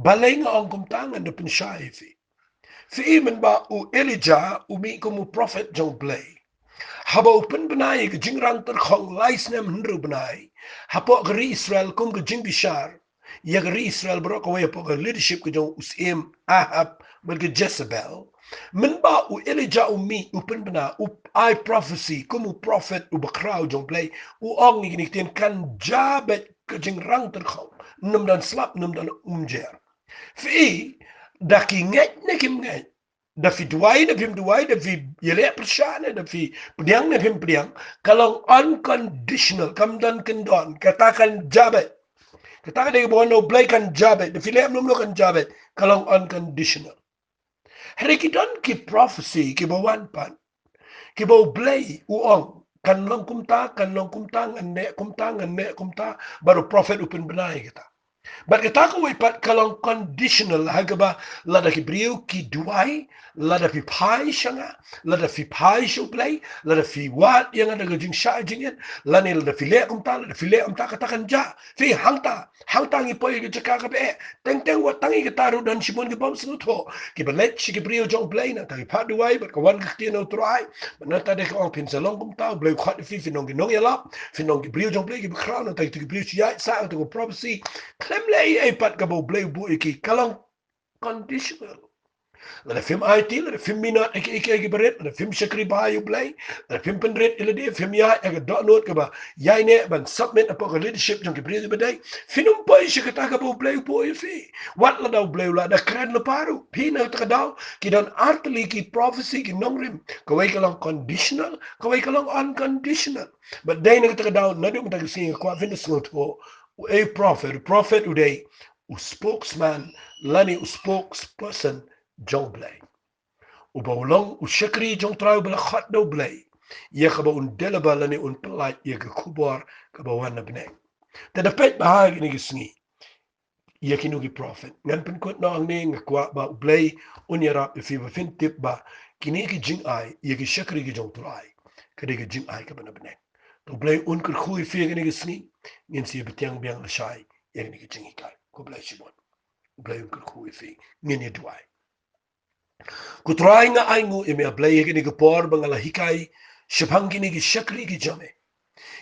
Balei nga ong kumta, ngan da pynshai ïa phi. Phi i mynba u Elijah u mih kum u prophet jong u Blei, haba u pynbna ïa ka jingrang tyrkhong lai snem hynriew bnai hapoh ka ri Israel kum ka jingbishar ïa ka ri Israel baroh kawei hapoh ka leadership ka jong u Syiem Ahab bad ka Jezebel. Mynba u Elijah u mih u pynbna, u ai prophecy kum u prophet uba khraw jong u Blei, u ong ïa kine ki ktien, kan jia beit ka jingrang tyrkhong, ym don slap, ym don umjer. Phi i, da ki ngeit ne kim ngeit, da phi duwai ne phim duwai, da phi ïaleh pyrshah ne da phi pdiang ne phim pdiang, ka long unconditional, kam don kyndon, kata kan jia beit. Kata ka dei kaba wan na u Blei, kan jia beit, da phi leh kumno kumno kan jia beit, ka long unconditional. Hynrei ki don ki prophecy kiba wan pat, kiba u Blei u ong, kan long kumta, kan long kumta, ngan leh kumta, ngan leh kumta, bad u prophet u pynbna ïa kata. Bad kata kawei pat ka long conditional, ha kaba lada ki briew ki duwai, lada phi phai sha nga, lada phi phai sha u Blei, lada phi wad ïa nga da ka jingshah jingit, lane lada phi leh kumta, lada phi leh kumta, kata kan jia. Phi, hangta, hangta ngi poi ha ka jaka kaba eh. Teng teng wat tang ïa kata ruh don shibun kibym sngewthuh, kiba leit sha ki briew jong u Blei, nangta ki phah duwai bad ka wan ka ktien na u Trai. Bad nangta de ka ong, phin sa long kumta, u Blei u khot ïa phi, phin long ki nongïalap, phin long ki briew jong u Blei kiba khraw, nangta kito ki briew shu ïaid sah ïa kata ka prophecy. Khlem leh ei ei pat, kaba u Blei u buh ïa ki, ka long conditional. Lada phim aiti, lada phim minot ïa ki, ïa ki, ïa ki barit, lada phim shakri bha ïa u Blei, lada phim pynrit ïa lade, phim ïaid ha ka dohnud kaba ïaineh ban submit hapoh ka leadership jong ki briew kiba dei, phin ym poi sha kata kaba u Blei u buh ïa phi. Wat lada u Blei u la da kren lypa ruh, phi, na kata ka daw ki don artylli ki prophecy, ki nongrim, kawei ka long conditional, kawei ka long unconditional. Bad dei na kata ka daw, naduh mynta ka sngi nga kwah phin da sngewthuh, u ei u prophet, u prophet u dei u spokesman lane u spokesperson jong u Blei, uba u long u shakri jong u Trai uba la khot da u Blei ïa kaba un deliver lane un pyllait ïa ka khubor kaba wan na bneng. Te da peit bha ha kine ki sngi ïa kino ki prophet. Ngan pynkut noh hangne, nga kwah ba u Blei un ïarap ïa phi ba phin tip ba kine ki jingai ïa ki shakri ki jong u Trai ka dei ka jingai kaba na bneng. Te u Blei un kyrkhu ïa phi ha kine ki sngi. Ngin sa ïa bteng biang lashai ïa kine ki jinghikai. Khublei shibun. U Blei un kyrkhu ïa phi. Ngin ïa duwai. Ko Trai, nga ainguh ïa me, A Blei, ha kane ka por ba nga la hikai shaphang kine ki shakri ki jong me,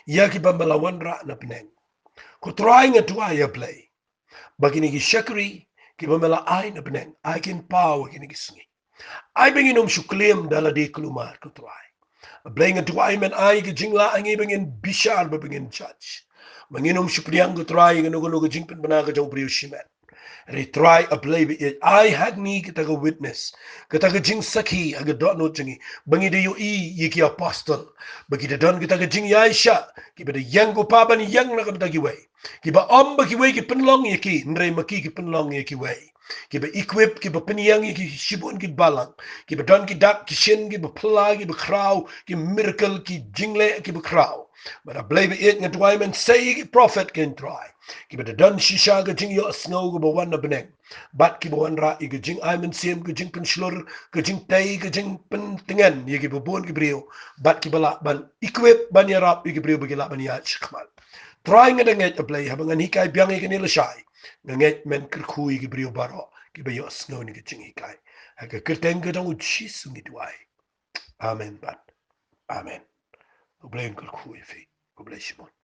ïa kiba me la wanrah na bneng. Ko Trai, nga duwai, A Blei, ba kine ki shakri kiba me la ai na bneng, ai ki empower ha kine ki sngi. Ai ba ngin ym shu claim da lade kulmar, ko Trai. A Blei, nga duwai men ai ka jinglah ha ngi ba ngin bishar, ba ngin judge, ba ngin ym shu pdiang, ko Trai, kano kano ka jingpynbna ka jong u briew shimet. Hynrei Trai, A Blei ba ïeit, ai ha ngi kata ka witness, kata ka jingsakhi ha ka dohnud jong ngi, ba ngi da ïohi ïa ki apostle, ba ki da don kata ka jingïaishah, kiba da ïeng ko Pa ban ïeng na ka bynta kiwei, kiba ym ba kiwei ki pynlong ïa ki, hynrei ma ki ki pynlong ïa kiwei, kiba equip, kiba pynïeng ïa ki shibun ki balang, kiba don ki dak ki shin, kiba phylla, kiba khraw, ki miracle, ki jingleh kiba khraw. Bad A Blei ba ïeit, nga duwai men sei ïa ki prophet, ko Trai. kiba da don shisha ka jingïohsngew kaba wan na bneng, bad kiba wanrah ïa ka jingai mynsiem, ka jingpynshlur, ka jingtei, ka jingpyntngen ïa kiba bun ki briew, bad kiba lah ban equip, ban ïarap ïa ki briew ba ki lah ban ïaid shakhmat. Trai, nga da ngeit, A Blei, haba ngan hikai biang ïa kane lashai, nga ngeit men kyrkhu ïa ki briew baroh kiba ïohsngew ïa ka jinghikai. Ha ka kyrteng ka jong U Jisu ngi duwai. Amen bad amen. U Blei un kyrkhu ïa phi. U Blei shibun.